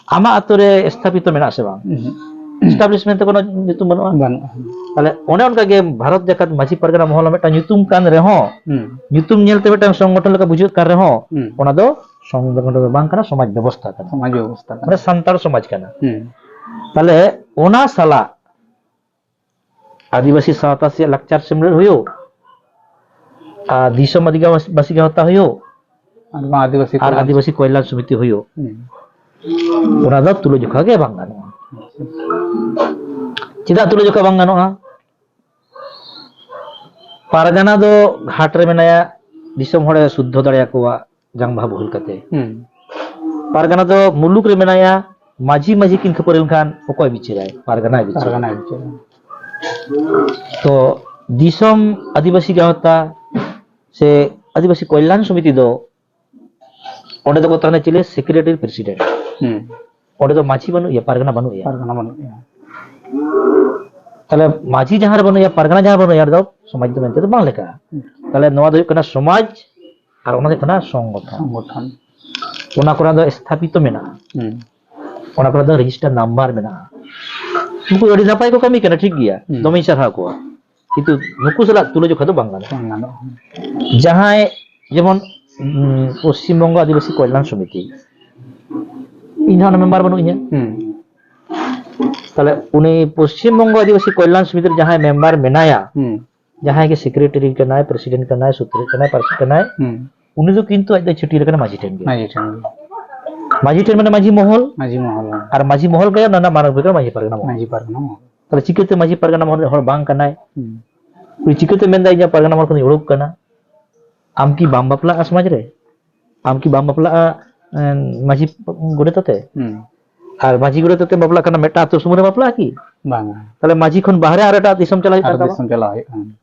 ᱟᱢᱟᱜ ᱟᱹᱛᱩ ᱨᱮ ᱥᱛᱷᱟᱯᱤᱛᱚ ᱢᱮᱱᱟᱜ ᱥᱮ ᱵᱟᱝ? ᱩᱸᱦᱩᱸ᱾ Establishment ᱛᱮ ᱠᱳᱱᱳ ᱧᱩᱛᱩᱢ ᱵᱟᱹᱱᱩᱜᱼᱟ? ᱵᱟᱹᱱᱩᱜᱼᱟ᱾ ᱛᱟᱦᱞᱮ ᱚᱱᱮ ᱚᱱᱠᱟ ᱜᱮ ᱵᱷᱟᱨᱚᱛ ᱡᱟᱠᱟᱛ ᱢᱟᱹᱡᱷᱤ ᱯᱟᱨᱜᱟᱱᱟ ᱢᱚᱦᱚᱞ ᱦᱚᱸ ᱢᱤᱫᱴᱟᱝ ᱧᱩᱛᱩᱢ ᱠᱟᱱ ᱨᱮᱦᱚᱸ, ᱦᱩᱸ᱾ ᱧᱩᱛᱩᱢ ᱧᱮᱞᱛᱮ ᱢᱤᱫᱴᱟᱝ ᱥᱚᱝᱜᱚᱴᱷᱚᱱ ᱞᱮᱠᱟ ᱵᱩᱡᱷᱟᱹᱜ ᱠᱟᱱ ᱨᱮᱦᱚᱸ, ᱦᱩᱸ᱾ ᱚᱱᱟ ᱫᱚ ᱥᱚᱝᱜᱚᱴᱷᱚᱱ ᱫᱚ ᱵᱟᱝ ᱠᱟᱱᱟ, ᱥᱚᱢᱟᱡᱽ ᱵᱮᱵᱚᱥᱛᱷᱟ ᱠᱟᱱᱟ᱾ ᱥᱚᱢᱟᱡᱽ ᱵᱮᱵᱚᱥᱛᱷᱟ ᱠᱟᱱᱟ᱾ ᱢᱟᱱᱮ ᱥᱟᱱᱛᱟᱲ ᱥᱚᱢᱟᱡᱽ ᱠᱟᱱᱟ᱾ ᱦᱩᱸ᱾ ᱛᱟᱦᱞᱮ ᱚᱱᱟ ᱥᱟᱞᱟᱜ ᱟᱹᱫᱤᱵᱟᱹᱥᱤ ᱥᱟᱶᱛᱟ ᱥᱮ ᱞᱟᱠᱪᱟᱨ ᱥᱮᱢᱞᱮᱫ ᱦᱩᱭᱩᱜ, ᱟᱨ ᱫᱤᱥᱚᱢ ᱟᱹᱫᱤᱵᱟᱹᱥᱤ ᱜᱟᱶᱛᱟ ᱦᱩᱭᱩᱜ, ᱟᱨ ᱵᱟᱝ ᱟᱹᱫᱤᱵᱟᱹᱥᱤ ᱟᱨ ᱠᱚᱞᱭᱟᱱ ᱟᱹᱫᱤᱵᱟᱹᱥᱤ ᱠᱚᱞᱭᱟᱱ ᱥᱚᱢᱤᱛᱤ ᱦᱩᱭᱩᱜ, ᱦᱩᱸ᱾ ᱚᱱᱟ ᱫᱚ ᱛᱩᱞᱟᱹᱡᱚᱠᱷᱟ ᱜᱮ ᱵᱟᱝ ᱜᱟᱱᱚᱜᱼᱟ᱾ ᱪᱮᱫᱟᱜ ᱛᱩᱞᱟᱹᱡᱚᱠᱷᱟ ᱵᱟᱝ ᱜᱟᱱᱚᱜᱼᱟ? ᱯᱟᱨᱜᱟᱱᱟ ᱫᱚ ᱜᱷᱟᱴ ᱨᱮ ᱢᱮᱱᱟᱭᱟ, ᱫᱤᱥᱚᱢ ᱦᱚᱲᱮ ᱥᱩᱫᱽᱫᱷᱚ ᱫᱟᱲᱮᱭᱟᱠᱚᱣᱟ ᱡᱟᱝ ᱵᱟᱦᱟ ᱵᱳᱦᱮᱞ ᱠᱟᱛᱮ᱾ ᱦᱩᱸ᱾ ᱯᱟᱨᱜᱟᱱᱟ ᱫᱚ ᱢᱩᱞᱩᱠ ᱨᱮ ᱢᱮᱱᱟᱭᱟ, ᱢᱟᱹᱡᱷᱤ ᱢᱟᱹᱡᱷᱤ ᱠᱤᱱ ᱠᱷᱟᱹᱯᱟᱹᱨᱤ ᱞᱮᱱᱠᱷᱟᱱ ᱚᱠᱚᱭ ᱵᱤᱪᱟᱹᱨᱟᱭ? ᱯᱟᱨᱜᱟᱱᱟᱭ ᱵᱤᱪᱟᱹᱨᱟ᱾ ᱯᱟᱨᱜᱟᱱᱟᱭ ᱵᱤᱪᱟᱹᱨᱟ᱾ ᱛᱚ ᱫᱤᱥᱚᱢ ᱟᱹᱫᱤᱵᱟᱹᱥᱤ ᱜᱟᱶᱛᱟ ᱥᱮ ᱟᱹᱫᱤᱵᱟᱹᱥᱤ ᱠᱚᱞᱭᱟᱱ ᱥᱚᱢᱤᱛᱤ ᱫᱚ ᱚᱸᱰᱮ ᱫᱚᱠᱚ ᱛᱟᱦᱮᱱᱟ ᱪᱤᱞᱤ? Secretary president᱾ ᱦᱩᱸ᱾ ᱚᱸᱰᱮ ᱫᱚ ᱢᱟᱹᱡᱷᱤ ᱵᱟᱹᱱᱩᱜ ᱮᱭᱟ, ᱯᱟᱨᱜᱟᱱᱟ ᱵᱟᱹᱱᱩᱜ ᱮᱭᱟ᱾ ᱯᱟᱨᱜᱟᱱᱟ ᱵᱟᱹᱱᱩᱜ ᱮᱭᱟ᱾ ᱛᱟᱦᱞᱮ ᱢᱟᱹᱡᱷᱤ ᱡᱟᱦᱟᱸ ᱨᱮ ᱵᱟᱹᱱᱩᱜ ᱮᱭᱟ, ᱯᱟᱨᱜᱟᱱᱟ ᱡᱟᱦᱟᱸ ᱨᱮ ᱵᱟᱹᱱᱩᱜ ᱮᱭᱟ, ᱚᱸᱰᱮ ᱫᱚ ᱥᱚᱢᱟᱡᱽ ᱫᱚ ᱢᱮᱱᱛᱮ ᱫᱚ ᱵᱟᱝ ᱞᱮᱠᱷᱟᱜᱼᱟ᱾ ᱦᱩᱸ᱾ ᱛᱟᱦᱞᱮ ᱱᱚᱣᱟ ᱫᱚ ᱦᱩᱭᱩᱜ ᱠᱟᱱᱟ ᱥᱚᱢᱟᱡᱽ ᱟᱨ ᱚᱱᱟ ᱫᱚ ᱦᱩᱭᱩᱜ ᱠᱟᱱᱟ ᱥᱚᱝᱜᱚᱴᱷᱚᱱ᱾ ᱥᱚᱝᱜᱚᱴᱷᱚᱱ᱾ ᱚᱱᱟ ᱠᱚᱨᱮ ᱫᱚ ᱥᱛᱷᱟᱯᱤᱛᱚ ᱢᱮᱱᱟᱜᱼᱟ᱾ ᱦᱩᱸ᱾ ᱚᱱᱟ ᱠᱚᱨᱮ ᱫᱚ register number ᱢᱮᱱᱟᱜᱼᱟ᱾ ᱩᱱᱠᱩ ᱟᱹᱰᱤ ᱱᱟᱯᱟᱭ ᱠᱚ ᱠᱟᱹᱢᱤ ᱠᱟᱱᱟ, ᱴᱷᱤᱠ ᱜᱮᱭᱟ, ᱦᱩᱸ᱾ ᱫᱚᱢᱮᱧ ᱥᱟᱨᱦᱟᱣ ᱠᱚᱣᱟ᱾ ᱠᱤᱱᱛᱩ ᱱᱩᱠᱩ ᱥᱟᱞᱟᱜ ᱛᱩᱞᱟᱹᱡᱚᱠᱷᱟ ᱫᱚ ᱵᱟᱝ ᱜᱟᱱᱚᱜᱼᱟ᱾ ᱵᱟᱝ ᱜᱟᱱᱚᱜᱼᱟ᱾ ᱡᱟᱦᱟᱸᱭ ᱡᱮᱢᱚᱱ, ᱩᱸ, ᱯᱚᱥᱪᱤᱢ ᱵᱚᱝᱜᱚ ᱟᱹᱫᱤᱵᱟᱹᱥᱤ ᱠᱚᱞᱭᱟᱱ ᱥᱚᱢᱤᱛᱤ, ᱤᱧ ᱫᱚ ᱚᱱᱟ member ᱵᱟᱹᱱᱩᱜ ᱤᱧᱟ᱾ ᱦᱩᱸ᱾ ᱛᱟᱦᱞᱮ ᱩᱱᱤ ᱯᱚᱥᱪᱤᱢ ᱵᱚᱝᱜᱚ ᱟᱹᱫᱤᱵᱟᱹᱥᱤ ᱠᱚᱞᱭᱟᱱ ᱥᱚᱢᱤᱛᱤ ᱨᱮ ᱡᱟᱦᱟᱸᱭ member ᱢᱮᱱᱟᱭᱟ, ᱦᱩᱸ᱾ ᱡᱟᱦᱟᱸᱭ ᱜᱮ secretary ᱠᱟᱱᱟᱭ, president ᱠᱟᱱᱟᱭ, ᱥᱩᱛᱨᱮᱫ ᱠᱟᱱᱟᱭ, ᱯᱟᱨᱥᱮᱫ ᱠᱟᱱᱟᱭ, ᱦᱩᱸ᱾ ᱩᱱᱤ ᱫᱚ ᱠᱤᱱᱛᱩ ᱟᱡ ᱫᱚ ᱪᱷᱟᱹᱴᱭᱟᱹᱨ ᱠᱟᱱᱟ ᱢᱟᱹᱡᱷᱤ ᱴᱷᱮᱱ ᱜᱮ᱾ ᱢᱟᱹᱡᱷᱤ ᱴᱷᱮᱱ ᱜᱮ᱾ ᱢᱟᱹᱡᱷᱤ ᱴᱷᱮᱱ ᱢᱟᱱᱮ ᱢᱟᱹᱡᱷᱤ ᱢᱚᱦᱚᱞ᱾ ᱢᱟᱹᱡᱷᱤ ᱢᱚᱦᱚᱞ, ᱦᱮᱸ᱾ ᱟᱨ ᱢᱟᱹᱡᱷᱤ ᱢᱚᱦᱚᱞ ᱜᱮ ᱚᱱᱟ ᱨᱮᱱᱟᱜ ᱢᱟᱨᱟᱝ ᱵᱷᱩᱢᱤᱠᱟ ᱢᱟᱹᱡᱷᱤ ᱯᱟᱨᱜᱟᱱᱟ ᱢᱚᱦᱚᱞ᱾ ᱢᱟᱹᱡᱷᱤ ᱯᱟᱨᱜᱟᱱᱟ ᱢᱚᱦᱚᱞ᱾ ᱛᱟᱦᱞᱮ ᱪᱤᱠᱟᱹᱛᱮ ᱢᱟᱹᱡᱷᱤ ᱯᱟᱨᱜᱟᱱᱟ ᱢᱚᱦᱚᱞ ᱨᱮᱱ ᱦᱚᱲ ᱵᱟᱝ ᱠᱟᱱᱟᱭ? ᱦᱩᱸ᱾ ᱩᱱᱤ ᱪᱤᱠᱟᱹᱛᱮ ᱢᱮᱱᱫᱟ, "ᱤᱧᱟᱹᱜ ᱯᱟᱨᱜᱟᱱᱟ ᱢᱚᱦᱚᱞ ᱠᱷᱚᱱᱤᱧ ᱩᱰᱩᱠ ᱠᱟᱱᱟ"? ᱟᱢ ᱠᱤ ᱵᱟᱢ ᱵᱟᱯᱞᱟᱜᱼᱟ ᱥᱚᱢᱟᱡᱽ ᱨᱮ? ᱟᱢ ᱠᱤ ᱵᱟᱢ ᱵᱟᱯᱞᱟᱜᱼᱟ, ᱮᱸ, ᱢᱟᱹᱡᱷᱤ ᱜᱚᱰᱮᱛ ᱟᱛᱮ? ᱦᱩᱸ᱾ ᱟᱨ ᱢᱟᱹᱡᱷᱤ ᱜᱚᱰᱮᱛ ᱟᱛᱮ ᱵᱟᱯᱞᱟᱜ ᱠᱟᱱᱟ, ᱢᱤᱫᱴᱟᱝ ᱟᱹᱛᱩ ᱥᱩᱢᱩᱝ ᱨᱮ ᱵᱟᱯᱞᱟᱜᱼᱟ ᱠᱤ? ᱵᱟᱝᱟ᱾ ᱛᱟᱦᱞᱮ ᱢᱟᱹᱡᱷᱤ ᱠᱷᱚᱱ ᱵᱟᱦᱨᱮ ᱟᱨ ᱮᱴᱟᱜ ᱫᱤᱥᱚᱢ ᱪᱟᱞᱟᱜ ᱦᱩᱭᱩᱜ ᱟᱨ ᱠᱟᱱ ᱛᱟᱢᱟ᱾ ᱫᱤᱥᱚᱢ ᱪᱟᱞᱟᱣ ᱦᱩᱭᱩᱜᱼᱟ᱾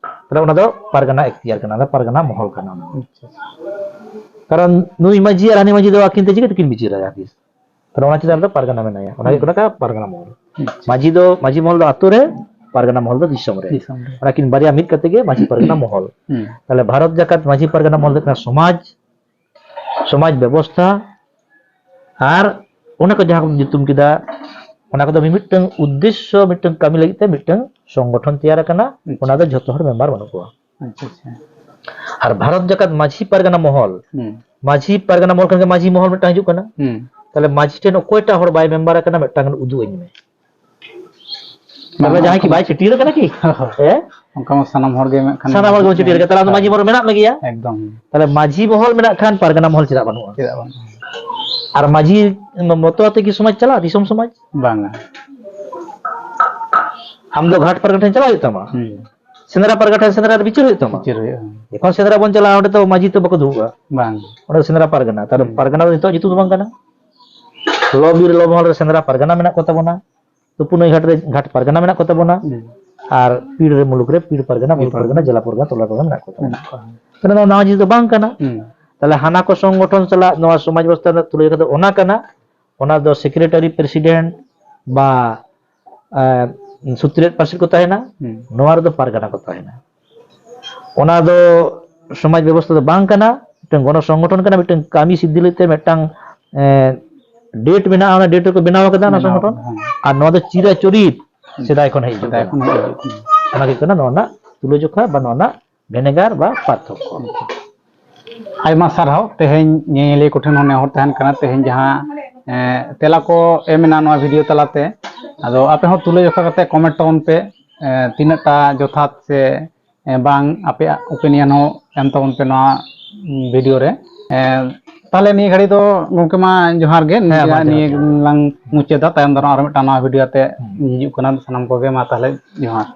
ᱛᱟᱦᱞᱮ ᱚᱱᱟ ᱫᱚ ᱯᱟᱨᱜᱟᱱᱟ ᱮᱠᱛᱤᱭᱟᱨ ᱠᱟᱱᱟ, ᱚᱱᱟ ᱫᱚ ᱯᱟᱨᱜᱟᱱᱟ ᱢᱚᱦᱚᱞ ᱠᱟᱱᱟ ᱚᱱᱟ ᱫᱚ᱾ ᱟᱪᱪᱷᱟ, ᱟᱪᱪᱷᱟ᱾ ᱠᱟᱨᱚᱱ ᱱᱩᱭ ᱢᱟᱹᱡᱷᱤ ᱟᱨ ᱦᱟᱹᱱᱤ ᱢᱟᱹᱡᱷᱤ ᱫᱚ ᱟᱹᱠᱤᱱ ᱛᱮ ᱪᱤᱠᱟᱹ ᱛᱮᱠᱤᱱ ᱵᱤᱪᱟᱹᱨᱟ ᱡᱟᱦᱟᱸ ᱛᱤᱥ? ᱛᱟᱦᱞᱮ ᱚᱱᱟ ᱪᱮᱛᱟᱱ ᱨᱮᱫᱚ ᱯᱟᱨᱜᱟᱱᱟ ᱢᱮᱱᱟᱭᱟ, ᱚᱱᱟ ᱦᱩᱭᱩᱜ ᱦᱩᱸ᱾ ᱠᱟᱱᱟ ᱯᱟᱨᱜᱟᱱᱟ ᱢᱚᱦᱚᱞ᱾ ᱟᱪᱪᱷᱟ᱾ ᱢᱟᱹᱡᱷᱤ ᱫᱚ, ᱢᱟᱹᱡᱷᱤ ᱢᱚᱦᱚᱞ ᱫᱚ ᱟᱹᱛᱩ ᱨᱮ, ᱯᱟᱨᱜᱟᱱᱟ ᱢᱚᱦᱚᱞ ᱫᱚ ᱫᱤᱥᱚᱢ ᱨᱮ᱾ ᱫᱤᱥᱚᱢ ᱨᱮ᱾ ᱚᱱᱟ ᱠᱤᱱ ᱵᱟᱨᱭᱟ ᱢᱤᱫ ᱠᱟᱛᱮ ᱜᱮ ᱢᱟᱹᱡᱷᱤ ᱯᱟᱨᱜᱟᱱᱟ ᱢᱚᱦᱚᱞ᱾ ᱦᱩᱸ᱾ ᱛᱟᱦᱞᱮ ᱵᱷᱟᱨᱚᱛ ᱡᱟᱠᱟᱛ ᱢᱟᱹᱡᱷᱤ ᱯᱟᱨᱜᱟᱱᱟ ᱢᱚᱦᱚᱞ ᱫᱚ ᱦᱩᱭᱩᱜ ᱠᱟᱱᱟ ᱥᱚᱢᱟᱡᱽ, ᱥᱚᱢᱟᱡᱽ ᱵᱮᱵᱚᱥᱛᱷᱟ, ᱟᱨ ᱚᱱᱟ ᱠᱚ ᱡᱟᱦᱟᱸ ᱠᱚ ᱧᱩᱛᱩᱢ ᱠᱮᱫᱟ, ᱚᱱᱟ ᱠᱚᱫᱚ ᱢᱤᱢᱤᱫᱴᱟᱝ ᱩᱫᱽᱫᱮᱥᱥᱚ, ᱢᱤᱫᱴᱟᱝ ᱠᱟᱹᱢᱤ ᱞᱟᱹᱜᱤᱫ ᱛᱮ ᱢᱤᱫᱴᱟᱝ ᱥᱚᱝᱜᱚᱴᱷᱚᱱ ᱛᱮᱭᱟᱨ ᱟᱠᱟᱱᱟ᱾ ᱟᱪᱪᱷᱟ᱾ ᱚᱱᱟ ᱫᱚ ᱡᱷᱚᱛᱚ ᱦᱚᱲ ᱢᱮᱢᱵᱟᱨ ᱵᱟᱹᱱᱩᱜ ᱠᱚᱣᱟ᱾ ᱟᱪᱪᱷᱟ, ᱟᱪᱪᱷᱟ᱾ ᱟᱨ ᱵᱷᱟᱨᱚᱛ ᱡᱟᱠᱟᱛ ᱢᱟᱹᱡᱷᱤ ᱯᱟᱨᱜᱟᱱᱟ ᱢᱚᱦᱚᱞ, ᱦᱩᱸ᱾ ᱢᱟᱹᱡᱷᱤ ᱯᱟᱨᱜᱟᱱᱟ ᱢᱚᱦᱚᱞ ᱠᱷᱚᱱ ᱜᱮ ᱢᱟᱹᱡᱷᱤ ᱢᱚᱦᱚᱞ ᱢᱤᱫᱴᱟᱝ ᱦᱤᱡᱩᱜ ᱠᱟᱱᱟ᱾ ᱦᱩᱸ᱾ ᱛᱟᱦᱞᱮ ᱢᱟᱹᱡᱷᱤ ᱴᱷᱮᱱ ᱚᱠᱚᱭᱴᱟᱜ ᱦᱚᱲ ᱵᱟᱭ ᱢᱮᱢᱵᱟᱨ ᱟᱠᱟᱱᱟ, ᱢᱤᱫᱴᱟᱝ ᱩᱫᱩᱜ ᱟᱹᱧ ᱢᱮ᱾ ᱛᱟᱦᱞᱮ ᱵᱟᱝ, ᱡᱟᱦᱟᱸᱭ ᱠᱤ ᱚᱱᱠᱟ ᱵᱟᱭ ᱪᱷᱟᱹᱴᱭᱟᱹᱨ ᱟᱠᱟᱱᱟ ᱠᱤ? ᱦᱳᱭ᱾ ᱦᱮᱸ? ᱚᱱᱠᱟ ᱢᱟ ᱥᱟᱱᱟᱢ ᱦᱚᱲ ᱜᱮ ᱢᱮᱱᱟᱜ ᱠᱷᱟᱱ ᱥᱟᱱᱟᱢ ᱦᱚᱲ ᱜᱮᱵᱚᱱ ᱪᱷᱟᱹᱴᱭᱟᱹᱨ ᱟᱠᱟᱱᱟ, ᱛᱟᱦᱞᱮ ᱟᱢ ᱫᱚ ᱢᱟᱹᱡᱷᱤ ᱢᱚᱦᱚᱞ ᱨᱮ ᱢᱮᱱᱟᱜ ᱢᱮᱜᱮᱭᱟ᱾ ᱮᱠᱫᱚᱢ᱾ ᱛᱟᱦᱞᱮ ᱢᱟᱹᱡᱷᱤ ᱢᱚᱦᱚᱞ ᱢᱮᱱᱟᱜ ᱠᱷᱟᱱ ᱯᱟᱨᱜᱟᱱᱟ ᱢᱚᱦᱚᱞ ᱪᱮᱫᱟᱜ ᱵᱟᱹᱱᱩᱜᱼᱟ? ᱪᱮᱫᱟᱜ ᱵᱟᱹᱱᱩᱜᱼᱟ? ᱟᱨ ᱢᱟᱹᱡᱷᱤ ᱢᱚᱛᱚ ᱟᱛᱮ ᱠᱤ ᱥᱚᱢᱟᱡᱽ ᱪᱟᱞᱟᱜᱼᱟ, ᱫᱤᱥᱚᱢ ᱥᱚᱢᱟᱡᱽ? ᱵᱟᱝᱟ᱾ ᱟᱢ ᱫᱚ ᱜᱷᱟᱴ ᱯᱟᱨᱜᱟᱱᱟ ᱴᱷᱮᱱ ᱪᱟᱞᱟᱜ ᱦᱩᱭᱩᱜ ᱛᱟᱢᱟ᱾ ᱦᱩᱸ᱾ ᱥᱮᱸᱫᱽᱨᱟ ᱯᱟᱨᱜᱟᱱᱟ ᱴᱷᱮᱱ ᱥᱮᱸᱫᱽᱨᱟ ᱨᱮ ᱵᱤᱪᱟᱹᱨ ᱦᱩᱭᱩᱜ ᱛᱟᱢᱟ᱾ ᱵᱤᱪᱟᱹᱨ ᱦᱩᱭᱩᱜᱼᱟ᱾ ᱡᱚᱠᱷᱚᱱ ᱥᱮᱸᱫᱽᱨᱟ ᱵᱚᱱ ᱪᱟᱞᱟᱜᱼᱟ, ᱚᱸᱰᱮ ᱫᱚ ᱢᱟᱹᱡᱷᱤ ᱛᱚ ᱵᱟᱠᱚ ᱫᱩᱲᱩᱵᱼᱟ᱾ ᱵᱟᱝ᱾ ᱚᱸᱰᱮ ᱫᱚ ᱥᱮᱸᱫᱽᱨᱟ ᱯᱟᱨᱜᱟᱱᱟ᱾ ᱛᱟᱦᱞᱮ ᱦᱩᱸ᱾ ᱯᱟᱨᱜᱟᱱᱟ ᱫᱚ ᱱᱤᱛᱚᱜ ᱧᱩᱛᱩᱢ ᱫᱚ ᱵᱟᱝ ᱠᱟᱱᱟ᱾ ᱞᱚ ᱵᱤᱨ ᱞᱚ ᱢᱚᱦᱚᱞ ᱨᱮ ᱥᱮᱸᱫᱽᱨᱟ ᱯᱟᱨᱜᱟᱱᱟ ᱢᱮᱱᱟᱜ ᱠᱚ ᱛᱟᱵᱚᱱᱟ, ᱛᱩᱯᱩᱱᱟᱹᱭ ᱜᱷᱟᱴ ᱨᱮ ᱜᱷᱟᱴ ᱯᱟᱨᱜᱟᱱᱟ ᱢᱮᱱᱟᱜ ᱠᱚ ᱛᱟᱵᱚᱱᱟ, ᱦᱩᱸ᱾ ᱟᱨ ᱯᱤᱲ ᱨᱮ ᱢᱩᱞᱩᱠ ᱨᱮ ᱯᱤᱲ ᱯᱟᱨᱜᱟᱱᱟ, ᱢᱩᱞ ᱯᱤᱲ ᱯᱟᱨᱜᱟᱱᱟ, ᱯᱟᱨᱜᱟᱱᱟ᱾ ᱡᱮᱞᱟ ᱯᱟᱨᱜᱟᱱᱟ, ᱛᱚᱞᱟ ᱯᱟᱨᱜᱟᱱᱟ ᱢᱮᱱᱟᱜ ᱠᱚ ᱛᱟᱵᱚᱱᱟ᱾ ᱢᱮᱱᱟᱜ ᱠᱚᱣᱟ᱾ ᱛᱟᱦᱞᱮ ᱱᱚᱣᱟ ᱱᱟᱣᱟ ᱡᱤᱱᱤᱥ ᱫᱚ ᱵᱟᱝ ᱠᱟᱱᱟ᱾ ᱦᱩᱸ᱾ ᱛᱟᱦᱞᱮ ᱦᱟᱱᱟ ᱠᱚ ᱥᱚᱝᱜᱚᱴᱷᱚᱱ ᱥᱟᱞᱟᱜ ᱱᱚᱣᱟ ᱥᱚᱢᱟᱡᱽ ᱵᱮᱵᱚᱥᱛᱷᱟ ᱨᱮᱱᱟᱜ ᱛᱩᱞᱟᱹᱡᱚᱠᱷᱟ ᱫᱚ ᱚᱱᱟ ᱠᱟᱱᱟ, ᱚᱱᱟ ᱫᱚ secretary president ᱵᱟ, ᱮ, ᱥᱩᱛᱨᱮᱛ ᱯᱟᱹᱨᱥᱤ ᱠᱚ ᱛᱟᱦᱮᱱᱟ, ᱦᱩᱸ᱾ ᱱᱚᱣᱟ ᱨᱮᱫᱚ ᱯᱟᱨᱜᱟᱱᱟ ᱠᱚ ᱛᱟᱦᱮᱱᱟ᱾ ᱚᱱᱟ ᱫᱚ ᱥᱚᱢᱟᱡᱽ ᱵᱮᱵᱚᱥᱛᱷᱟ ᱫᱚ ᱵᱟᱝ ᱠᱟᱱᱟ, ᱢᱤᱫᱴᱟᱝ ᱜᱚᱱᱚ ᱥᱚᱝᱜᱚᱴᱷᱚᱱ ᱠᱟᱱᱟ, ᱢᱤᱫᱴᱟᱝ ᱠᱟᱹᱢᱤ ᱥᱤᱫᱽᱫᱷᱤ ᱞᱟᱹᱜᱤᱫ ᱛᱮ ᱢᱤᱫᱴᱟᱝ, ᱮ, date ᱢᱮᱱᱟᱜᱼᱟ, ᱚᱱᱟ date ᱨᱮᱠᱚ ᱵᱮᱱᱟᱣ ᱠᱟᱫᱟ ᱚᱱᱟ ᱵᱮᱱᱟᱣ ᱥᱚᱝᱜᱚᱴᱷᱚᱱ᱾ ᱠᱟᱫᱟ, ᱦᱮᱸ᱾ ᱟᱨ ᱱᱚᱣᱟ ᱫᱚ ᱪᱤᱨᱟᱪᱚᱨᱤᱛ ᱦᱩᱸ᱾ ᱥᱮᱫᱟᱭ ᱠᱷᱚᱱ ᱦᱮᱡ ᱦᱤᱡᱩᱜ ᱥᱮᱫᱟᱭ ᱠᱟᱱᱟ᱾ ᱠᱷᱚᱱ ᱦᱮᱡ ᱦᱤᱡᱩᱜ ᱠᱟᱱᱟ᱾ ᱚᱱᱟ ᱜᱮ ᱠᱟᱱᱟ ᱱᱚᱣᱟ ᱨᱮᱱᱟᱜ ᱛᱩᱞᱟᱹᱡᱚᱠᱷᱟ ᱵᱟ ᱱᱚᱣᱟ ᱨᱮᱱᱟᱜ ᱵᱷᱮᱱᱮᱜᱟᱨ ᱵᱟ ᱯᱟᱨᱛᱷᱚᱠᱠᱚ᱾ ᱟᱭᱢᱟ ᱥᱟᱨᱦᱟᱣ᱾ ᱛᱮᱦᱮᱧ ᱧᱮᱧᱮᱞᱤᱭᱟᱹ ᱠᱚᱴᱷᱮᱱ ᱦᱚᱸ ᱱᱮᱦᱚᱨ ᱛᱟᱦᱮᱱ ᱠᱟᱱᱟ, ᱛᱮᱦᱮᱧ ᱡᱟᱦᱟᱸ, ᱮ, ᱛᱮᱞᱟ ᱠᱚ ᱮᱢ ᱮᱱᱟ ᱱᱚᱣᱟ video ᱛᱟᱞᱟᱛᱮ, ᱟᱫᱚ ᱟᱯᱮ ᱦᱚᱸ ᱛᱩᱞᱟᱹᱡᱚᱠᱷᱟ ᱠᱟᱛᱮ comment ᱛᱟᱵᱚᱱ ᱯᱮ, ᱮ, ᱛᱤᱱᱟᱹᱜ ᱴᱟ ᱡᱚᱛᱷᱟᱛ ᱥᱮ, ᱮ, ᱵᱟᱝ, ᱟᱯᱮᱭᱟᱜ opinion ᱦᱚᱸ ᱮᱢ ᱛᱟᱵᱚᱱ ᱯᱮ ᱱᱚᱣᱟ, ᱩᱢ, video ᱨᱮ᱾ ᱮ, ᱛᱟᱦᱞᱮ ᱱᱤᱭᱟᱹ ᱜᱷᱟᱹᱲᱤ ᱫᱚ ᱜᱚᱢᱠᱮ ᱢᱟ ᱡᱚᱦᱟᱨ ᱜᱮ, ᱦᱮᱸ, ᱢᱟ ᱱᱤᱭᱟᱹ, ᱡᱚᱦᱟᱨ, ᱱᱤᱭᱟᱹ ᱡᱚᱦᱟᱨ᱾ ᱞᱟᱝ ᱢᱩᱪᱟᱹᱫᱟ, ᱛᱟᱭᱚᱢ ᱫᱟᱨᱟᱢ ᱟᱨ ᱢᱤᱫᱴᱟᱝ ᱱᱟᱣᱟ video ᱟᱛᱮ ᱦᱩᱸ᱾ ᱦᱤᱡᱩᱜ ᱠᱟᱱᱟ᱾ ᱥᱟᱱᱟᱢ ᱠᱚᱜᱮ ᱢᱟ ᱛᱟᱦᱞᱮ ᱡᱚᱦᱟᱨ᱾